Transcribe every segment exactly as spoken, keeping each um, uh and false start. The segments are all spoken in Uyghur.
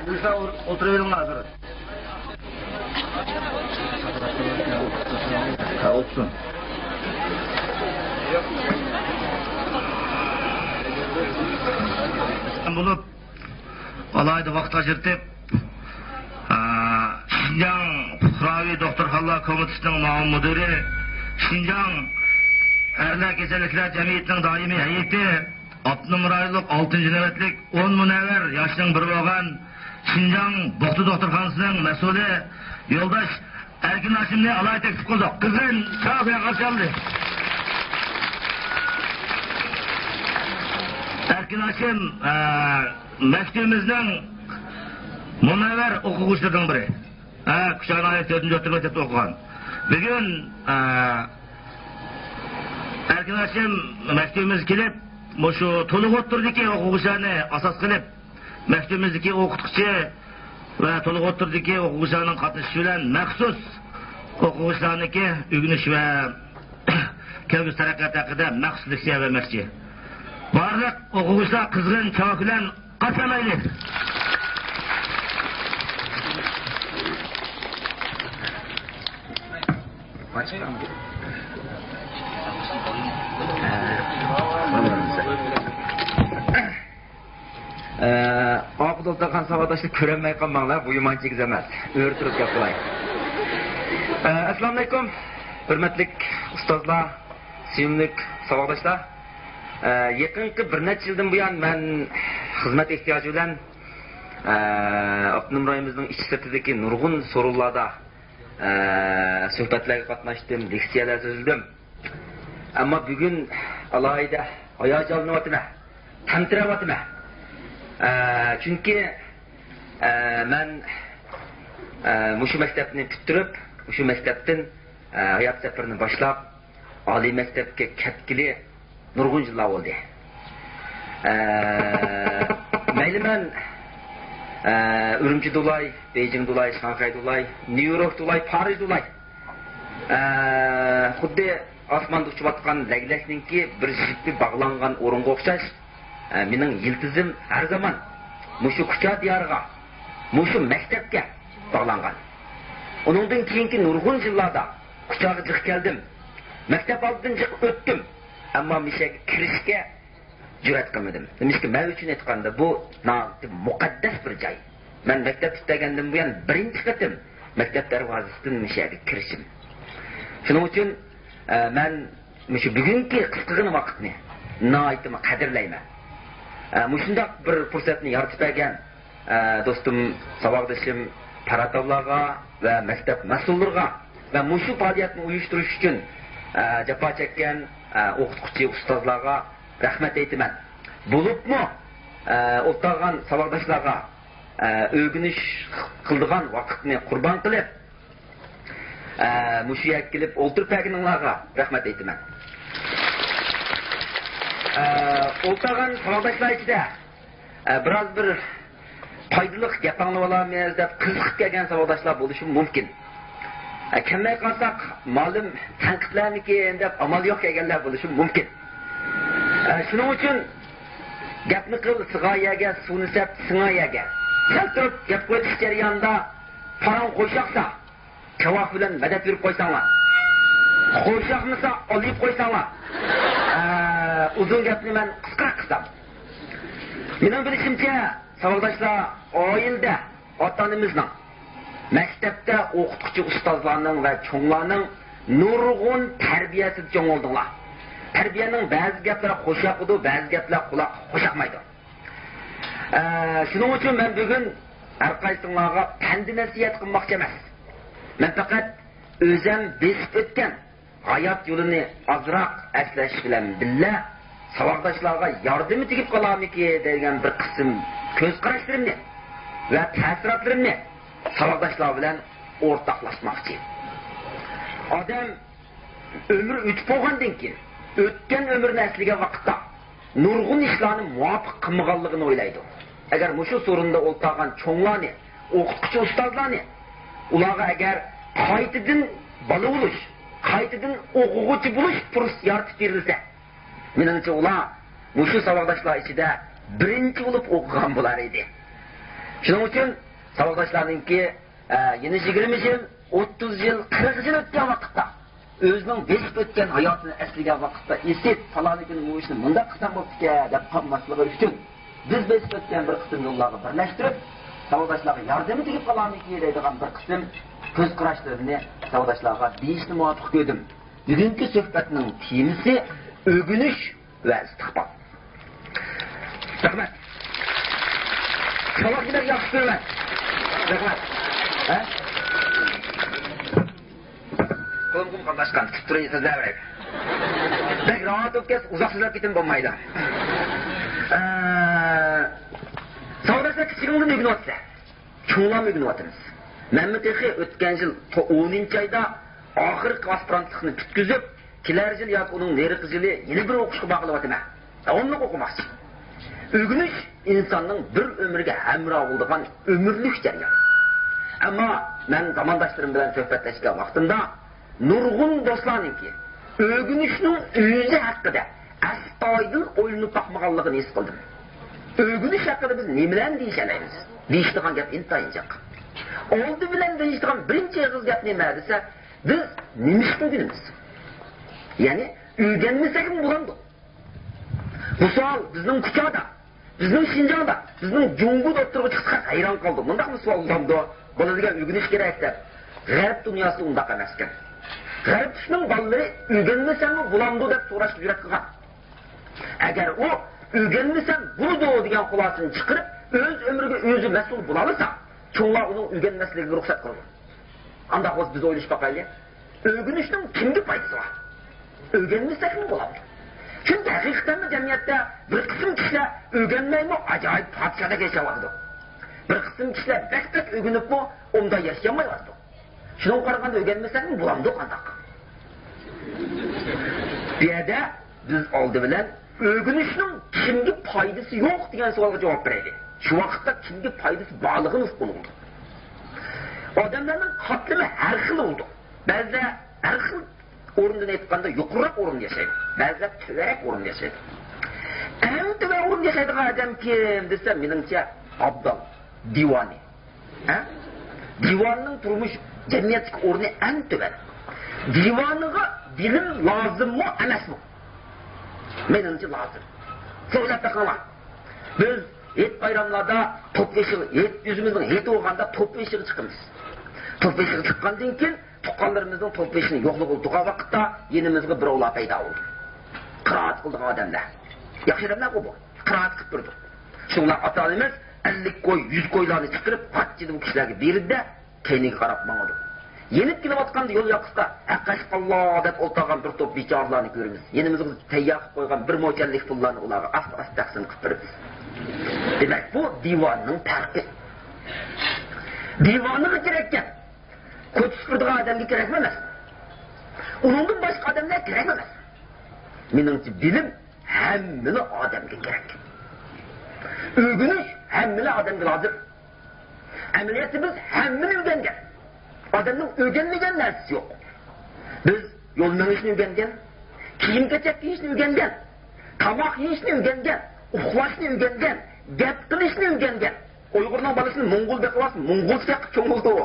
ئولتۇرۇۋېلىڭلار ھازىر. ھە، ئولتۇرسۇن. بولۇپ، ئالاھىدە ۋاقىت ئاجرىتىپ، ئا، شىنجاڭ پۇقراۋى دوختۇرخانىلار كومىتېتىنىڭ مۇئاۋىن مۇدىرى، شىنجاڭ ئەرلەر كېسەللىكلەر جەمئىيىتىنىڭ دائىمىي ھەيئىتى، ئاپتونوم رايونلۇق ئالتىنچى نۆۋەتلىك ئون مۇنەۋۋەر ياشنىڭ بىرى بولغان شىنجاڭ بوغدا دوختۇرخانىسىنىڭ مەسئۇلى يولداش ئەركىن ھاشىمنى ئالاھىدە تەكلىپ قىلدۇق. قىزغىن چالغۇ بىلەن قارشى ئالدى. ئەركىن ھاشىم، ئە، مەكتىپىمىزنىڭ مۇنەۋۋەر ئوقۇغۇچىلىرىنىڭ بىرى. ھە، كۇچا ناھىيەسى تۆتىنچى ئوتتۇرا مەكتەپتە ئوقۇغان. بۈگۈن، ئە، ئەركىن ھاشىم مەكتىپىمىزگە كېلىپ، مۇشۇ تولۇق ئوتتۇرىدىكى ئوقۇغۇچىلارنى ئاساس قىلىپ، مەكتىپىمىزدىكى ئوقۇتقۇچى ۋە تولۇق ئوتتۇرىدىكى ئوقۇغۇچىلارنىڭ قاتنىشىشى بىلەن مەخسۇس ئوقۇغۇچىلارنىڭكى ئۆگىنىش ۋە كەلگۈسى تەرەققىياتى ھەققىدە مەخسۇس لېكسىيە بەرمەكچى. بارلىق ئوقۇغۇچىلار قىزغىن چاۋاك بىلەن قارشى ئالايلى. ئە، ئاقۇ دوختۇرخانا ساۋاقداشلار، كۆرەلمەي قالماڭلار، بۇ يامان چىگىز ئەمەس. ئۆرە تۇرۇپ گەپ قىلاي. ئە، ئەسسالامۇئەلەيكۇم، ھۆرمەتلىك ئۇستازلار، سۆيۈملۈك ساۋاقداشلار. ئە، يېقىنقى بىر نەچچە يىلدىن بۇيان مەن خىزمەت ئېھتىياجى بىلەن، ئە، ئاپتونوم رايونىمىزنىڭ ئىچى سىرتىدىكى نۇرغۇن سورۇنلاردا، ئە، سۆھبەتلەرگە قاتناشتىم، لېكسىيەلەر سۆزلىدىم. ئەمما بۈگۈن ئالاھىدە ھاياجانلىنىۋاتىمەن، تەمتىرەۋاتىمەن. ئە، چۈنكى، ئە، مەن، ئە، مۇشۇ مەكتەپنى پۈتتۈرۈپ، مۇشۇ مەكتەپتىن، ئە، ھايات سەپىرىنى باشلاپ، ئالىي مەكتەپكە كەتكىلى نۇرغۇن يىللار بولدى. ئە، مەيلى مەن، ئە، ئۈرۈمچىدە بولاي، بېيجىڭدا بولاي، شاڭخەيدە بولاي، نيۇ يوركتا بولاي، پارىژدا بولاي. ئە، خۇددى ئاسماندا ئۇچۇۋاتقان لەگلەكنىڭكى بىر شىپى باغلانغان ئورۇنغا ئوخشاش، ئە، مېنىڭ يىلتىزىم ھەر زامان مۇشۇ كۇچا دىيارىغا، مۇشۇ مەكتەپكە باغلانغان. ئۇنىڭدىن كېيىنكى نۇرغۇن يىللاردا كۇچاغا جىق كەلدىم. مەكتەپ ئالدىدىن جىق ئۆتتۈم. ئەمما مۇشۇ يەرگە كىرىشكە جۈرئەت قىلمىدىم. نېمىشقا، مەن ئۈچۈن ئېيتقاندا، بۇ ناھايىتى مۇقەددەس بىر جاي. مەن مەكتەپ پۈتتۈرگەندىن بۇيان بىرىنچى قېتىم مەكتەپ دەرۋازىسىدىن مۇشۇ يەرگە كىرىشىم. شۇنىڭ ئۈچۈن، ئە، مەن مۇشۇ بۈگۈنكى قىسقىغىنە ۋاقىتنى ناھايىتىمۇ قەدىرلەيمەن. ئە، مۇشۇنداق بىر پۇرسەتنى يارىتىپ بەرگەن، ئە، دوستۇم، ساۋاقدىشىم پاراتاۋلارغا ۋە مەكتەپ مەسئۇللىرىغا ۋە مۇشۇ پائالىيەتنى ئۇيۇشتۇرۇش ئۈچۈن، ئە، جاپا چەككەن، ئە، ئوقۇتقۇچى ئۇستازلارغا رەھمەت ئېيتىمەن. بولۇپمۇ، ئە، ئولتۇرغان ساۋاقداشلارغا، ئە، ئۆگىنىش قىلىدىغان ۋاقىتنى قۇربان قىلىپ، ئە، مۇشۇ يەرگە كېلىپ ئولتۇرۇپ بەرگىنىڭلارغا رەھمەت ئېيتىمەن. ئە، ئولتۇرغان ساۋاقداشلار ئىچىدە، ئە، بىراز بىر پايدىلىق گەپ ئاڭلىۋالارمىز دەپ قىزىقىپ كەلگەن ساۋاقداشلار بولۇشى مۇمكىن. ئە، كەلمەي قالساق، مالىم تەنقىدلەرمىكىن دەپ ئامال يوق كەلگەنلەر بولۇشى مۇمكىن. ئە، شۇنىڭ ئۈچۈن گەپنى قىل سىغار يەرگە، سۇنى سەپ سىڭار يەرگە. سەل تۇرۇپ گەپ قىلىۋېتىش جەريانىدا پاراڭ قوشاقسا، چاۋاك بىلەن مەدەت بېرىپ قويساڭلار. قوشاقمىسا ئالىيىپ قويساڭلار. ئە، ئۇزۇن گەپنى مەن قىسقىراق قىلسام. مېنىڭ بىلىشىمچە، ساۋاقداشلار، ئائىلىدە ئاتا-ئانىمىزنىڭ، مەكتەپتە ئوقۇتقۇچى ئۇستازلارنىڭ ۋە چوڭلارنىڭ نۇرغۇن تەربىيەسىدە چوڭ بولدۇڭلار. تەربىيەنىڭ بەزى گەپلىرى خوش ياقىدۇ، بەزى گەپلەر قۇلاققا خوش ياقمايدۇ. ئە، شۇنىڭ ئۈچۈن مەن بۈگۈن ھەرقايسىڭلارغا پەند-نەسىھەت قىلماقچى ئەمەس. مەن پەقەت ئۆزەم بېسىپ ئۆتكەن ھايات يولىنى ئازراق ئەسلەش بىلەن بىللە، ساۋاقداشلارغا ياردىمى تېگىپ قالارمىكى دەيدىغان بىر قىسىم كۆز قاراشلىرىمنى ۋە تەسىراتلىرىمنى ساۋاقداشلار بىلەن ئورتاقلاشماقچى. ئادەم ئۆمرى ئۆتۈپ بولغاندىن كېيىن، ئۆتكەن ئۆمرىنى ئەسلىگەن ۋاقىتتا، نۇرغۇن ئىشلارنى مۇۋاپىق قىلمىغانلىقىنى ئويلايدۇ. ئەگەر مۇشۇ سورۇندا ئولتۇرغان چوڭلارنى، ئوقۇتقۇچى ئۇستازلارنى، ئۇلارغا ئەگەر قايتىدىن بالا بولۇش، قايتىدىن ئوقۇغۇچى بولۇش پۇرسىتى يارىتىپ بېرىلسە، مېنىڭچە، ئۇلار مۇشۇ ساۋاقداشلار ئىچىدە بىرىنچى بولۇپ ئوقۇغان بولار ئىدى. شۇنىڭ ئۈچۈن ساۋاقداشلارنىڭكى، ئە، يەنە يىگىرمە يىل، ئوتتۇز يىل، قىرىق يىل ئۆتكەن ۋاقىتتا، ئۆزىنىڭ بېسىپ ئۆتكەن ھاياتىنى ئەسلىگەن ۋاقىتتا، ئېسىت، پالانىكىنى ئۇ ئىشنى مۇنداق قىلسام بوپتىكەن دەپ قالماسلىقى ئۈچۈن، بىز بېسىپ ئۆتكەن بىر قىسىم يوللارغا بىرلەشتۈرۈپ، ساۋاقداشلارغا ياردىمى تېگىپ قالارمىكى دەيدىغان بىر قىسىم كۆز قاراشلىرىنى ساۋاقداشلارغا دېيىشنى مۇۋاپىق كۆردۈم. بۈگۈنكى سۆھبەتنىڭ تېمىسى ئۆگىنىش ۋە ئىستىقبال. رەھمەت. ساۋاقنى بەك ياخشى كۆرىمەن. رەھمەت. ھە؟ قولۇم قۇم قاتناشقان، كۈتۈپ تۇرۇپ سۆزلەۋېرەي. بەك راۋان بولۇپ كەتسە، ئۇزاق سۆزلەپ كېتىم بولمايدۇ. ئە، ساۋاقداشلار كىچىكىڭدىن ئۆگىنىۋاتىسىلەر. چوڭلارمۇ ئۆگىنىۋاتىمىز. مەنمۇ تېخى ئۆتكەن يىل تو-، ئونىنچى ئايدا ئاخىرقى ئاسپىرانتلىقنى پۈتكۈزۈپ، كېلەر يىل ياكى ئۇنىڭ نېرىقى يىلى يەنە بىر ئوقۇشقا بارغىلى ئاتىمەن. داۋاملىق ئوقۇماقچى. ئۆگىنىش ئىنساننىڭ بىر ئۆمۈرگە ھەمراھ بولىدىغان ئۆمۈرلۈك جەريان. ئەمما مەن زامانداشلىرىم بىلەن سۆھبەتلەشكەن ۋاقتىمدا، نۇرغۇن دوستلارنىڭكى ئۆگىنىشنىڭ ئۆزى ھەققىدە ئەستايىدىل ئويلىنىپ باقمىغانلىقىنى ھېس قىلدىم. ئۆگىنىش ھەققىدە بىز نېمىلەرنى دېيىشەلەيمىز؟ دېيىشىدىغان گەپ ئىنتايىن جىق. ئالدى بىلەن دېيىشىدىغان بىرىنچى ئېغىز گەپ نېمە دېسە، بىز نېمە ئىشقا ئۆگىنىمىز؟ يەنى ئۆگەنمىسەكمۇ بولامدۇ؟ بۇ سوئال بىزنىڭ كۇچادا، بىزنىڭ شىنجاڭدا، بىزنىڭ جۇڭگودا ئوتتۇرىغا چىقسا ھەيران قالدۇق. مۇنداقمۇ سوئال بولامدۇ؟ بالىلىرىغا ئۆگىنىش كېرەك دەپ. غەرب دۇنياسى ئۇنداق ئەمەسكەن. غەربنىڭ بالىلىرى ئۆگەنمىسەڭمۇ بولامدۇ دەپ سوراشقا جۈرئەت قىلغان. ئەگەر ئۇ ئۆگەنمىسەم بولىدۇ دېگەن خۇلاسىنى چىقىرىپ، ئۆز ئۆمرىگە ئۆزى مەسئۇل بولالىسا، چوڭلار ئۇنىڭ ئۆگەنمەسلىكىگە رۇخسەت قىلىدۇ. ئانداق بولسا بىز ئويلىشىپ باقايلى. ئۆگىنىشنىڭ كىمگە پايدىسى بار؟ ئۆگەنمىسەكمۇ بولامدۇ؟ چۈنكى ھەقىقەتەنمۇ جەمئىيەتتە بىر قىسىم كىشىلەر ئۆگەنمەيمۇ ئاجايىپ پادىشاھدەك ياشاۋاتىدۇ. بىر قىسىم كىشىلەر بەك-بەك ئۆگىنىپمۇ ئوبدان ياشىيالمايۋاتىدۇ. شۇنىڭغا قارىغاندا ئۆگەنمىسەكمۇ بولامدۇ قانداق؟ بۇ يەردە بىز ئالدى بىلەن ئۆگىنىشنىڭ كىمگە پايدىسى يوق دېگەن سوئالغا جاۋاب بېرەيلى. شۇ ۋاقىتتا كىمگە پايدىسى بارلىقىنى ئۇققىلى بولىدۇ. ئادەملەرنىڭ قاتلىمى ھەر خىل بولىدۇ. بەزىلەر ھەر خىل ئورۇندىن ئېيتقاندا يۇقىرىراق ئورۇندا ياشايدۇ. بەزىلەر تۆۋەنرەك ئورۇندا ياشايدۇ. ئەڭ تۆۋەن ئورۇندا ياشايدىغان ئادەم كىم دېسە، مېنىڭچە ئابدال، دىۋانى. ھە؟ دىۋانىنىڭ تۇرمۇش جەمئىيەتتىكى ئورنى ئەڭ تۆۋەن. دىۋانىغا بىلىم لازىممۇ ئەمەسمۇ؟ مېنىڭچە لازىم. سىز ئويلاپ بېقىڭلار. بىز ھېيت بايراملاردا توپ بېشىغا، ھېيت، ئۆزىمىزنىڭ ھېيتى بولغاندا توپ بېشىغا چىقىمىز. توپ بېشىغا چىققاندىن كېيىن تۇغقانلىرىمىزنىڭ توپ بېشىنى يوقلىغىلى تۇرغان ۋاقىتتا يېنىمىزغا بىراۋلار پەيدا بولىدۇ. قىرائەت قىلىدىغان ئادەملەر. ياخشى ئادەملەرغۇ بۇ. قىرائەت قىلىپ بېرىدۇ. شۇڭا ئاتا-ئانىمىز ئەللىك كوي، يۈز كويلارنى چىقىرىپ، غاچچىدە بۇ كىشىلەرگە بېرىدۇ-دە، كەينىگە قاراپ ماڭىدۇ. يېنىپ كېلىۋاتقاندا يول ياقىسىدا ھەققەشقاللا دەپ ئولتۇرغان بىر توپ بىچارىلارنى كۆرىمىز. يېنىمىزغا تەييار قىلىپ قويغان بىر موچەنلىك پۇللارنى ئۇلارغا ئاستا-ئاستا تەقسىم قىلىپ بېرىمىز. دېمەك، بۇ دىۋانىنىڭ پەرقى. دىۋانىغا كېرەككەن، كوچا سۈپۈرىدىغان ئادەمگە كېرەكمۇ ئەمەس. ئۇنىڭدىن باشقا ئادەملەر كېرەكمۇ ئەمەس. مېنىڭچە، بىلىم ھەممىلا ئادەمگە كېرەك. ئۆگىنىش ھەممىلا ئادەمگە لازىم. ئەمەلىيەتتە بىز ھەممىنى ئۆگەنگەن. ئادەمنىڭ ئۆگەنمىگەن نەرسىسى يوق. بىز يول مېڭىشنى ئۆگەنگەن، كىيىم-كېچەك كىيىشنى ئۆگەنگەن، تاماق يېيىشنى ئۆگەنگەن، ئۇخلاشنى ئۆگەنگەن، گەپ قىلىشنى ئۆگەنگەن. ئۇيغۇرنىڭ بالىسىنى موڭغۇل بېقىۋالسا، موڭغۇلچە گەپ قىلىپ چوڭ بولىدۇ ئۇ.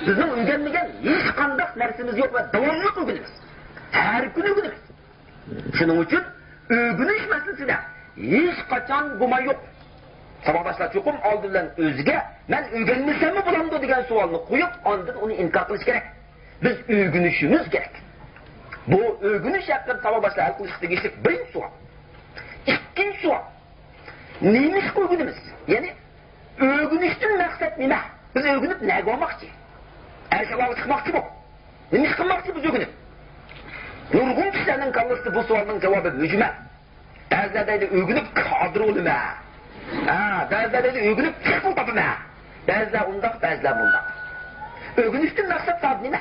بىزنىڭ ئۆگەنمىگەن ھېچقانداق نەرسىمىز يوق ۋە داۋاملىق ئۆگىنىمىز. ھەر كۈنى ئۆگىنىمىز. شۇنىڭ ئۈچۈن ئۆگىنىش مەسىلىسىدە ھېچقاچان گۇمان يوق. ساۋاقداشلار چوقۇم ئالدى بىلەن ئۆزىگە، «مەن ئۆگەنمىسەممۇ بولامدۇ؟» دېگەن سوئالنى قويۇپ، ئاندىن ئۇنى ئىنكار قىلىش كېرەك. بىز ئۆگىنىشىمىز كېرەك. بۇ ئۆگىنىش ھەققىدە ساۋاقداشلار ھەل قىلىشقا تېگىشلىك بىرىنچى سوئال. ئىككىنچى سوئال. نېمە ئىشقا ئۆگىنىمىز؟ يەنى ئۆگىنىشتىن مەقسەت نېمە؟ بىز ئۆگىنىپ نەگە بارماقچى؟ ئەرشئالاغا چىقماقچىمۇ؟ نېمە ئىش قىلماقچى بىز ئۆگىنىپ؟ نۇرغۇن كىشىلەرنىڭ كاللىسىدا بۇ سوئالنىڭ جاۋابى مۈجمەل. بەزىلەر دەيدۇ، «ئۆگىنىپ كادىر بولىمەن.» ھە، بەزىلەر دەيدۇ، «ئۆگىنىپ پۇل تاپىمەن.» بەزىلەر ئۇنداق، بەزىلەر مۇنداق. ئۆگىنىشتىن مەقسەت سادە نېمە؟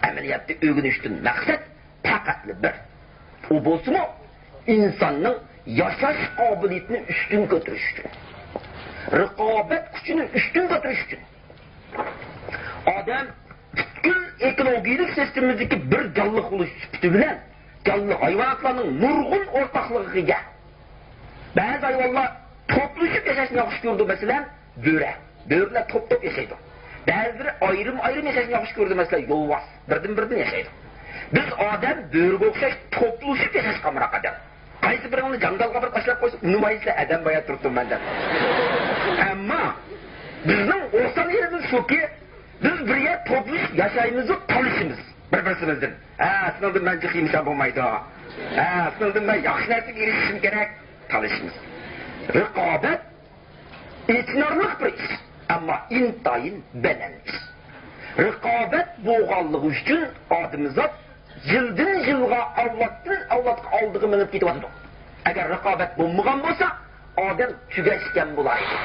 ئەمەلىيەتتە ئۆگىنىشتىن مەقسەت پەقەتلا بىر. ئۇ بولسىمۇ، ئىنساننىڭ ياشاش قابىلىيىتىنى ئۈستۈن كۆتۈرۈش ئۈچۈن، رىقابەت كۈچىنى ئۈستۈن كۆتۈرۈش ئۈچۈن. ئادەم پۈتكۈل ئېكولوگىيەلىك سىستېمىمىزدىكى بىر جانلىق بولۇش سۈپىتى بىلەن جانلىق ھايۋاناتلارنىڭ نۇرغۇن ئورتاقلىقىغا ئىگە. بەزى ھايۋانلار توپلىشىپ ياشاشنى ياخشى كۆرىدۇ، مەسىلەن، بۆرە. بۆرىلەر توپ-توپ ياشايدۇ. بەزىلىرى ئايرىم-ئايرىم ياشاشنى ياخشى كۆرىدۇ، مەسىلەن، يولۋاس بىردىن-بىردىن ياشايدۇ. بىز ئادەم بۆرىگە ئوخشاش توپلىشىپ ياشاشقا ئامراق ئادەم. قايسى بىرىڭلار جاڭگالغا بىر تاشلاپ قويسا، ئۇنىمايسىلەر، ئادەم بايا تۇرۇپتۇ مەندە. ئەمما بىزنىڭ ئوسال يېرىمىز شۇكى، بىز بىر يەر توپلىشىپ ياشايمىزۇ، تالىشىمىز بىر-بىرسىمىزدىن. ھە، سېنىڭدىن مەن جىق يېمىسەم بولمايدۇ. ھە، سېنىڭدىن مەن ياخشى نەرسىگە ئېرىشىشىم كېرەك. تالىشىمىز. رىقابەت ئېچىنارلىق بىر ئىش، ئەمما ئىنتايىن بەلەن ئىش. رىقابەت بولغانلىقى ئۈچۈن ئادەمزات يىلدىن يىلغا، ئەۋلادتىن ئەۋلادقا ئالدىغا مېڭىپ كېتىۋاتىدۇ. ئەگەر رىقابەت بولمىغان بولسا، ئادەم تۈگەشكەن بولار ئىدى.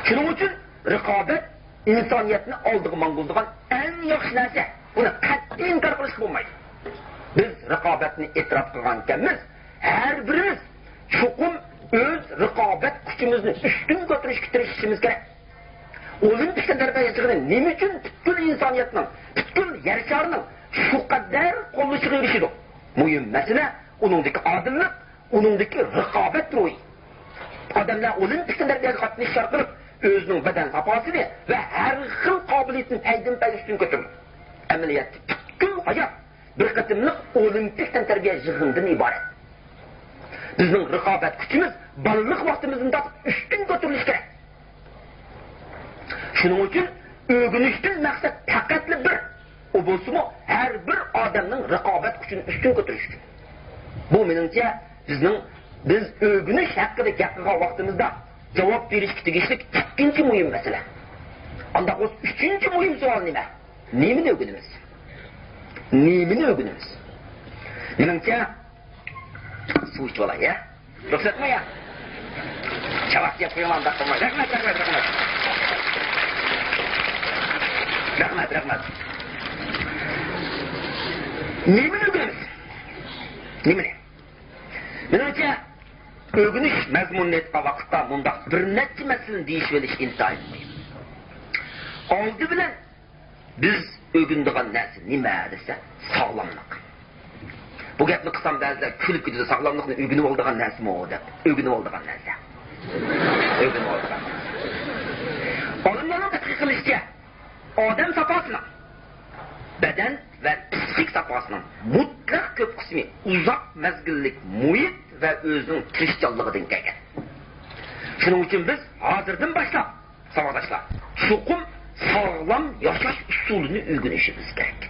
شۇنىڭ ئۈچۈن رىقابەت ئىنسانىيەتنى ئالدىغا ماڭغۇزىدىغان ئەڭ ياخشى نەرسە. بۇنى قەتئىي ئىنكار قىلىشقا بولمايدۇ. بىز رىقابەتنى ئېتىراپ قىلغانكەنمىز، ھەر بىرىمىز چوقۇم ئۆز رىقابەت كۈچىمىزنى ئۈستۈن كۆتۈرۈشكە تىرىشىشىمىز كېرەك. ئولىمپىك تەنتەربىيە يىغىنى نېمە ئۈچۈن پۈتكۈل ئىنسانىيەتنىڭ، پۈتكۈل يەر شارىنىڭ شۇ قەدەر قوللىشىغا ئېرىشىدۇ؟ مۇھىم مەسىلە ئۇنىڭدىكى ئادىللىق، ئۇنىڭدىكى رىقابەت روھى. ئادەملەر ئولىمپىك تەنتەربىيەگە قاتنىشىش ئارقىلىق ئۆزىنىڭ بەدەن ساپاسىنى ۋە ھەر خىل قابىلىيىتىنى پەيدىن پەي ئۈستۈن كۆتۈرىدۇ. ئەمەلىيەتتە پۈتكۈل ھايات بىر قېتىملىق ئولىمپىك تەنتەربىيە يىغىنىدىن ئىبارەت. بىزنىڭ رىقابەت كۈچىمىز بالىلىق ۋاقتىمىزدىن تارتىپ ئۈستۈن كۆتۈرۈلۈشى كېرەك. شۇنىڭ ئۈچۈن ئۆگىنىشتىن مەقسەت پەقەتلا بىر. ئۇ بولسىمۇ ھەر بىر ئادەمنىڭ رىقابەت كۈچىنى ئۈستۈن كۆتۈرۈش ئۈچۈن. بۇ، مېنىڭچە، بىزنىڭ، بىز ئۆگىنىش ھەققىدە گەپ قىلغان ۋاقتىمىزدا جاۋاب بېرىشكە تېگىشلىك ئىككىنچى مۇھىم مەسىلە. ئانداق بولسا ئۈچىنچى مۇھىم سوئال نېمە؟ نېمىنى ئۆگىنىمىز؟ نېمىنى ئۆگىنىمىز؟ مېنىڭچە، سۇ ئىچىۋالاي، يا؟ رۇخسەتمۇ، يا؟ چاۋاك يەپ قويۇڭ، ئانداق قىلماي. رەھمەت، رەھمەت، رەھمەت. رەھمەت، رەھمەت. نېمىنى ئۆگىنىمىز؟ نېمىنى؟ مېنىڭچە، ئۆگىنىش مەزمۇنىنى ئېيتقان ۋاقىتتا مۇنداق بىر نەچچە مەسىلىنى دېيىشىۋېلىش ئىنتايىن مۇھىم. ئالدى بىلەن بىز ئۆگىنىدىغان نەرسە نېمە دېسە، ساغلاملىق. بۇ گەپنى قىلسام، بەزىلەر كۈلۈپ كېتىدۇ، «ساغلاملىقنى ئۆگىنىۋالىدىغان نەرسىمۇ؟» دەپ. ئۆگىنىۋالىدىغان نەرسە. ئۆگىنىۋالىدىغان نەرسە. ئالىملارنىڭ تەتقىق قىلىشىچە، ئادەم ساپاسىنىڭ، بەدەن ۋە پىسخىك ساپاسىنىڭ مۇتلەق كۆپ قىسمى ئۇزاق مەزگىللىك مۇھىت ۋە ئۆزىنىڭ تىرىشچانلىقىدىن كەلگەن. شۇنىڭ ئۈچۈن بىز ھازىردىن باشلاپ، ساۋاقداشلار، چوقۇم ساغلام ياشاش ئۇسۇلىنى ئۆگىنىشىمىز كېرەك.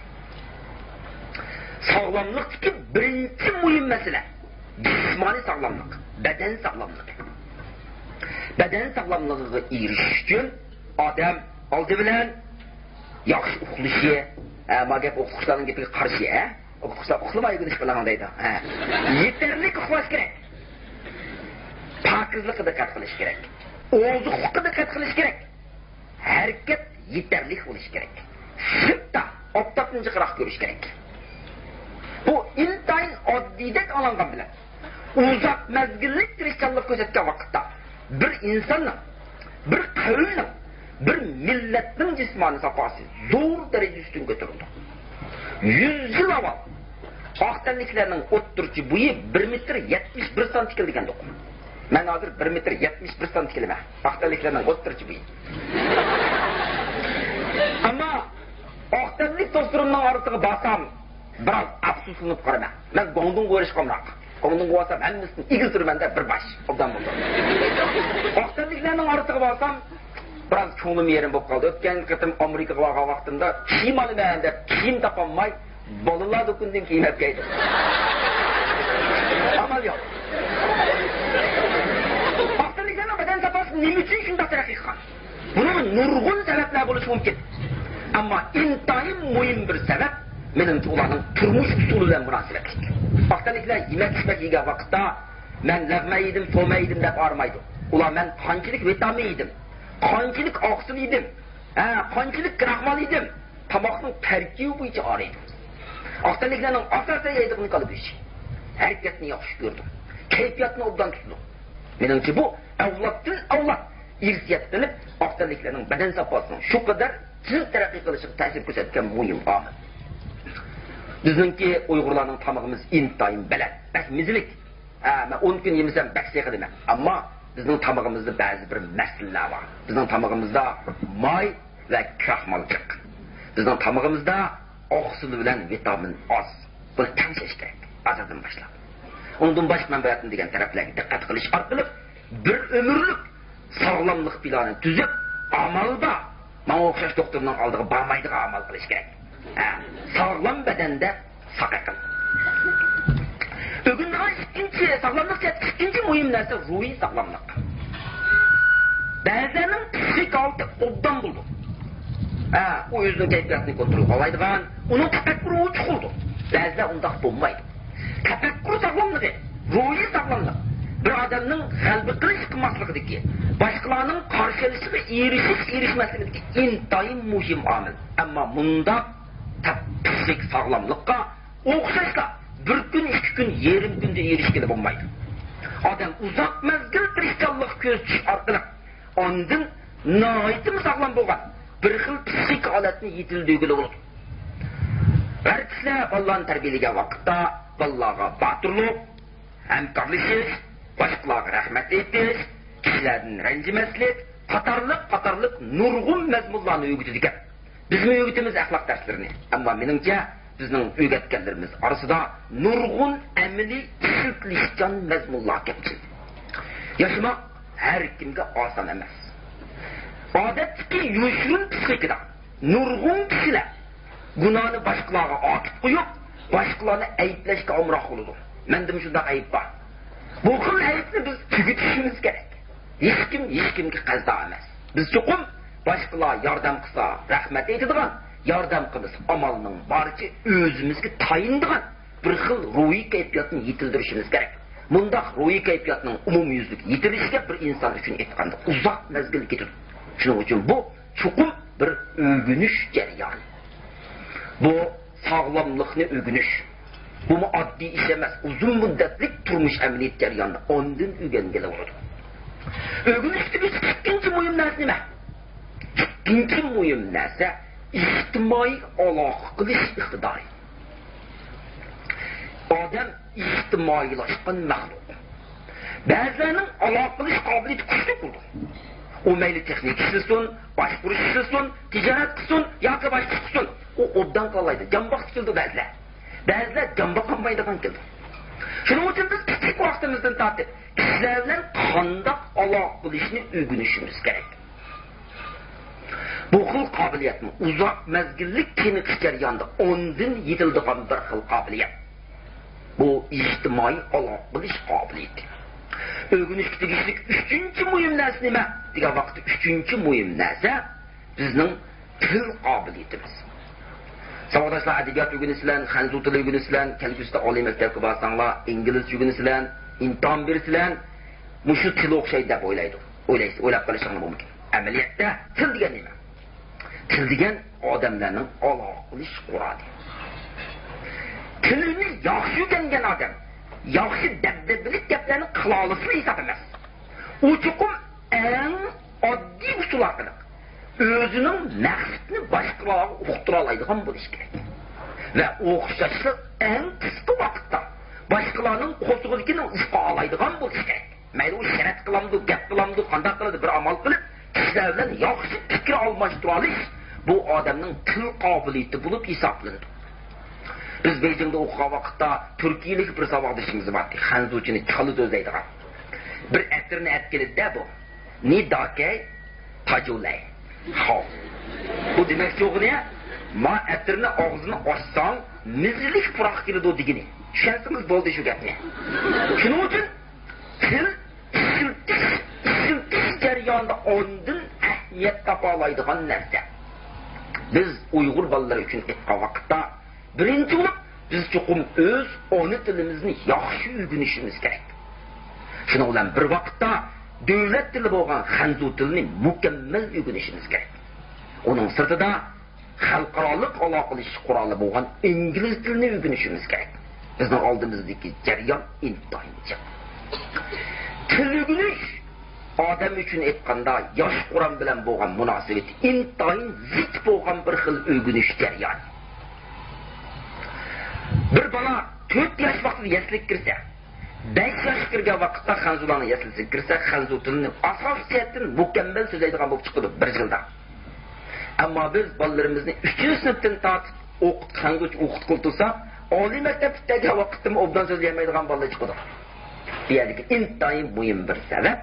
ساغلاملىقتىكى بىرىنچى مۇھىم مەسىلە، جىسمانىي ساغلاملىق، بەدەن ساغلاملىقى. بەدەن ساغلاملىقىغا ئېرىشىش ئۈچۈن ئادەم ئالدى بىلەن ياخشى ئۇخلىشى، ھە، ما گەپ ئوقۇتقۇچىلارنىڭ گېپىگە قارشى، ھە؟ ئوقۇتقۇچىلار «ئۇخلىماي ئۆگىنىش بالاڭ» دەيدۇ. ھە. يېتەرلىك ئۇخلاش كېرەك. پاكىزلىققا دىققەت قىلىش كېرەك. ئوزۇقلۇققا دىققەت قىلىش كېرەك. ھەرىكەت يېتەرلىك بولۇشى كېرەك. سىرتتا ئاپتاپتىن جىقراق كۆرۈش كېرەك. بۇ ئىنتايىن ئاددىيدەك ئاڭلانغان بىلەن، ئۇزاق مەزگىللىك تىرىشچانلىق كۆرسەتكەن ۋاقىتتا بىر ئىنساننىڭ، بىر قەۋمنىڭ، بىر مىللەتنىڭ جىسمانىي ساپاسى زور دەرىجىدە ئۈستۈن كۆتۈرۈلىدۇ. يۈز يىل ئاۋۋال ئاق تەنلىكلەرنىڭ ئوتتۇرىچە بويى بىر مېتىر يەتمىش بىر سانتىكىل دېگەندۇق. مەن ھازىر بىر مېتىر يەتمىش بىر سانتىكىلمەن. ئاق تەنلىكلەرنىڭ ئوتتۇرىچە بويى. ئەمما ئاق تەنلىك دوستلىرىمنىڭ ئارىسىغا بارسام، بىراز ئەپسۇسلىنىپ قالىمەن. مەن گۇاڭدۇڭغا بېرىشقا ئامراق. گۇاڭدۇڭغا بارسام، ھەممىسىنى ئېگىز تۇرىمەن دەپ بىر باش. ئوبدان بولدى. ئاق تەنلىكلەرنىڭ ئارىسىغا بارسام، بىراز كۆڭلۈم يېرىم بولۇپ قالدى. ئۆتكەن قېتىم ئامېرىكىغا بارغان ۋاقتىمدا كىيىم ئالىمەن دەپ كىيىم تاپالماي، بالىلار دۇكىنىدىن كىيىم ئەپ كەلدىم. ئامال يوق. ئاق تەنلىكلەرنىڭ بەدەن ساپاسى نېمە ئۈچۈن شۇنداق تەرەققىي قىلغان؟ بۇنىڭغا نۇرغۇن سەۋەبلەر بولۇشى مۇمكىن. ئەمما ئىنتايىن مۇھىم بىر سەۋەب، مېنىڭچە، ئۇلارنىڭ تۇرمۇش ئۇسۇلى بىلەن مۇناسىۋەتلىك. ئاق تەنلىكلەر يېمەك-ئىچمەك يېگەن ۋاقىتتا، «مەن لەغمەن يېدىم، سومەن يېدىم» دەپ ھارمايدۇ. ئۇلار «مەن قانچىلىك ۋىتامىن يېدىم، قانچىلىك ئاقسىل يېدىم، ھە، قانچىلىك كراخمال يېدىم»، تاماقنىڭ تەركىبى بويىچە ھارايدۇ. ئاق تەنلىكلەرنىڭ ئاساسىي يەيدىغىنى كالا گۆشى. ھەرىكەتنى ياخشى كۆرىدۇ. كەيپىياتنى ئوبدان تۇتىدۇ. مېنىڭچە، بۇ ئەۋلادتىن ئەۋلاد ئىرسىيەت قىلىپ، ئاق تەنلىكلەرنىڭ بەدەن ساپاسىنىڭ شۇ قەدەر تېز تەرەققىي قىلىشىغا تەسىر كۆرسەتكەن مۇھىم ئامىل. بىزنىڭكى ئۇيغۇرلارنىڭ تامىقىمىز ئىنتايىن بەلەن، بەك مېزىلىك. ھە، مەن ئون كۈن يېمىسەم، بەك سېغىنىمەن. ئەمما بىزنىڭ تامىقىمىزدا بەزى بىر مەسىلىلەر بار. بىزنىڭ تامىقىمىزدا ماي ۋە كراخمال جىق. بىزنىڭ تامىقىمىزدا ئوقسىل بىلەن ۋىتامىن ئاز. بۇنى تەڭشەش كېرەك، ئازىدىن باشلاپ. ئۇنىڭدىن باشقا مەن بۇ يەردىن دېگەن تەرەپلەرگە دىققەت قىلىش ئارقىلىق بىر ئۆمۈرلۈك ساغلاملىق پىلانى تۈزۈپ، ئامال بار. ماڭا ئوخشاش دوختۇرنىڭ ئالدىغا بارمايدىغان ئامال قىلىش كېرەك. ھە، ساغلام بەدەندە ساق ئەقىل. ئۆگىنىدىغان ئىككىنچى، ساغلاملىق جەھەتتىكى ئىككىنچى مۇھىم نەرسە روھىي ساغلاملىق. بەزىلەرنىڭ پسىخىك ھالىتى ئوبدان بولىدۇ. ھە، ئۇ ئۆزىنىڭ كەيپىياتىنى كونترول قىلالايدىغان، ئۇنىڭ تەپەككۇرى ئوچۇق بولىدۇ. بەزىلەر ئۇنداق بولمايدۇ. تەپەككۇر ساغلاملىقى، روھىي ساغلاملىق بىر ئادەمنىڭ غەلىبە قىلىش قىلماسلىقىدىكى، باشقىلارنىڭ قارشى ئېلىشىغا ئېرىشىش ئېرىشمەسلىكىدىكى ئىنتايىن مۇھىم ئامىل. ئەمما مۇنداق تەپ-، پسىخىك ساغلاملىققا ئوخشاشلا بىر كۈن، ئىككى كۈن، يېرىم كۈندە ئېرىشكىلى بولمايدۇ. ئادەم ئۇزاق مەزگىل تىرىشچانلىق كۆرسىتىش ئارقىلىق ئاندىن ناھايىتىمۇ ساغلام بولغان بىر خىل پسىخىك ھالەتنى يېتىلدۈرگىلى بولىدۇ. ھەر كىشىلەر بالىلارنى تەربىيەلىگەن ۋاقىتتا بالىلارغا باتۇرلۇق، ھەمكارلىشىش، باشقىلارغا رەھمەت ئېيتىش، كىشىلەردىن رەنجىمەسلىك قاتارلىق، قاتارلىق نۇرغۇن مەزمۇنلارنى ئۆگىتىدىكەن. بىزمۇ ئۆگىتىمىز ئەخلاق دەرسلىرىنى. ئەمما مېنىڭچە، بىزنىڭ ئۆگەتكەنلىرىمىز ئارىسىدا نۇرغۇن ئەمەلىي ئىشلىتىلىشچان مەزمۇنلار كەمچىل. ياشىماق ھەر كىمگە ئاسان ئەمەس. ئادەتتىكى يوشۇرۇن پسىخىكىدا نۇرغۇن كىشىلەر گۇناھنى باشقىلارغا ئارتىپ قويۇپ، باشقىلارنى ئەيىبلەشكە ئامراق بولىدۇ. مەندىمۇ شۇنداق ئەيىب بار. بۇ خىل ئەيىبنى بىز تۈگىتىشىمىز كېرەك. ھېچكىم ھېچكىمگە قەرزدار ئەمەس. بىز چوقۇم باشقىلار ياردەم قىلسا رەھمەت ئېيتىدىغان، ياردەم قىلمىسا ئامالنىڭ بارىچە ئۆزىمىزگە تايىنىدىغان بىر خىل روھىي كەيپىياتنى يېتىلدۈرۈشىمىز كېرەك. مۇنداق روھىي كەيپىياتنىڭ ئومۇميۈزلۈك يېتىلىشىگە بىر ئىنسان ئۈچۈن ئېيتقاندا ئۇزاق مەزگىل كېتىدۇ. شۇنىڭ ئۈچۈن بۇ چوقۇم بىر ئۆگىنىش جەريانى. بۇ ساغلاملىقنى ئۆگىنىش. بۇمۇ ئاددىي ئىش ئەمەس، ئۇزۇن مۇددەتلىك تۇرمۇش ئەمەلىيەت جەريانىدا ئاندىن ئۆگەنگىلى بولىدۇ. ئۆگىنىشتىكى ئىككىنچى مۇھىم نەرسە نېمە؟ ئىككىنچى مۇھىم نەرسە ئىجتىمائىي ئالاقە قىلىش ئىقتىدارى. ئادەم ئىجتىمائىيلاشقان مەخلۇق. بەزىلەرنىڭ ئالاقە قىلىش قابىلىيىتى كۈچلۈك بولىدۇ. ئۇ مەيلى تېخنىكا ئىشلىسۇن، باشقۇرۇش ئىشلىسۇن، تىجارەت قىلسۇن ياكى باشقا ئىش قىلسۇن، ئۇ ئوبدان قىلالايدۇ. جان باققۇسى كېلىدۇ بەزىلەر. بەزىلەر جان باقالمايدىغان كېلىدۇ. شۇنىڭ ئۈچۈن بىز كىچىك ۋاقتىمىزدىن تارتىپ كىشىلەر بىلەن قانداق ئالاقە قىلىشنى ئۆگىنىشىمىز كېرەك. بۇ خىل قابىلىيەتمۇ ئۇزاق مەزگىللىك چېنىقىش جەريانىدا ئاندىن يېتىلىدىغان بىر خىل قابىلىيەت. بۇ ئىجتىمائىي ئالاقە قىلىش قابىلىيىتى. ئۆگىنىشكە تېگىشلىك ئۈچىنچى مۇھىم نەرسە نېمە دېگەن ۋاقىتتا، ئۈچىنچى مۇھىم نەرسە بىزنىڭ تىل قابىلىيىتىمىز. ساۋاقداشلار، ئەدەبىيات ئۆگىنىسىلەر، خەنزۇ تىلى ئۆگىنىسىلەر، كەلگۈسىدە ئالىي مەكتەپكە بارساڭلار ئىنگلىزچە ئۆگىنىسىلەر، ئىمتىھان بېرىسىلەر، مۇشۇ تىل ئوخشايدۇ دەپ ئويلايدۇ. ئويلايسىز، ئويلاپ قېلىشىڭلار مۇمكىن. ئەمەلىيەتتە تىل دېگەن نېمە؟ تىل دېگەن ئادەملەرنىڭ ئالاقىلىشىش قورالى. تىلىنى ياخشى ئۆگەنگەن ئادەم ياخشى دەبدەبىلىك گەپلەرنى قىلالىسىلا ھېساب ئەمەس. ئۇ چوقۇم ئەڭ ئاددىي ئۇسۇل ئارقىلىق ئۆزىنىڭ مەقسىتىنى باشقىلارغا ئۇقتۇرالايدىغان بولۇشى كېرەك. ۋە ئوخشاشلا ئەڭ قىسقا ۋاقىتتا باشقىلارنىڭ قورسىقىدىكىنى ئۇقالايدىغان بولۇشى كېرەك. مەيلى ئۇ شەرەت قىلامدۇ، گەپ قىلامدۇ، قانداق قىلىدۇ، بىر ئامال قىلىپ، كىشىلەر بىلەن ياخشى پىكىر ئالماشتۇرالىش، بۇ ئادەمنىڭ تىل قابىلىيىتى بولۇپ ھېسابلىنىدۇ. بىز بېيجىڭدا ئوقۇغان ۋاقىتتا تۈركىيىلىك بىر ساۋاقدىشىمىز بار ئىدى، خەنزۇچىنى چالا سۆزلەيدىغان. بىر ئەتىرنى ئەپ كېلىدىدە بۇ. نى داكەي، تاجۇلەي. خاۋ. بۇ دېمەكچى بولغىنى، ما ئەتىرنى ئاغزىنى ئاچساڭ، مىزىلىك پۇراق كېلىدۇ دېگىنى. چۈشەنسىڭىز بولدى شۇ گەپنى. شۇنىڭ ئۈچۈن تىل ئىشلىتىش، ئىشلىتىش جەريانىدا ئاندىن ئەھمىيەت تاپالايدىغان نەرسە. بىز ئۇيغۇر بالىلىرى ئۈچۈن ئېيتقان ۋاقىتتا، بىرىنچى بولۇپ، بىز چوقۇم ئۆز ئانا تىلىمىزنى ياخشى ئۆگىنىشىمىز كېرەك. شۇنىڭ بىلەن بىر ۋاقىتتا، دۆلەت تىلى بولغان خەنزۇ تىلىنى مۇكەممەل ئۆگىنىشىمىز كېرەك. ئۇنىڭ سىرتىدا، خەلقئارالىق ئالاقىلىشىش قورالى بولغان ئىنگلىز تىلىنى ئۆگىنىشىمىز كېرەك. بىزنىڭ ئالدىمىزدىكى جەريان ئىنتايىن جىق. تىل ئۆگىنىش ئادەم ئۈچۈن ئېيتقاندا، ياش قۇرام بىلەن بولغان مۇناسىۋىتى ئىنتايىن زىچ بولغان بىر خىل ئۆگىنىش جەريانى. بىر بالا تۆت ياش ۋاقتىدا يەسلىگە كىرسە، بەش ياشقا كىرگەن ۋاقىتتا خەنزۇلارنىڭ يەسلىسىگە كىرسە، خەنزۇ تىلىنى ئاساسىي جەھەتتىن مۇكەممەل سۆزلەيدىغان بولۇپ چىقىدۇ بىر يىلدا. ئەمما بىز بالىلىرىمىزنى ئۈچىنچى سىنىپتىن تارتىپ ئوقۇت-، خەنزۇچە ئوقۇتقىلى تۇرساق، ئالىي مەكتەپكە كەلگەن ۋاقىتتىمۇ ئوبدان سۆزلىيەلمەيدىغان بالىلار چىقىدۇ. بۇ يەردىكى ئىنتايىن مۇھىم بىر سەۋەب،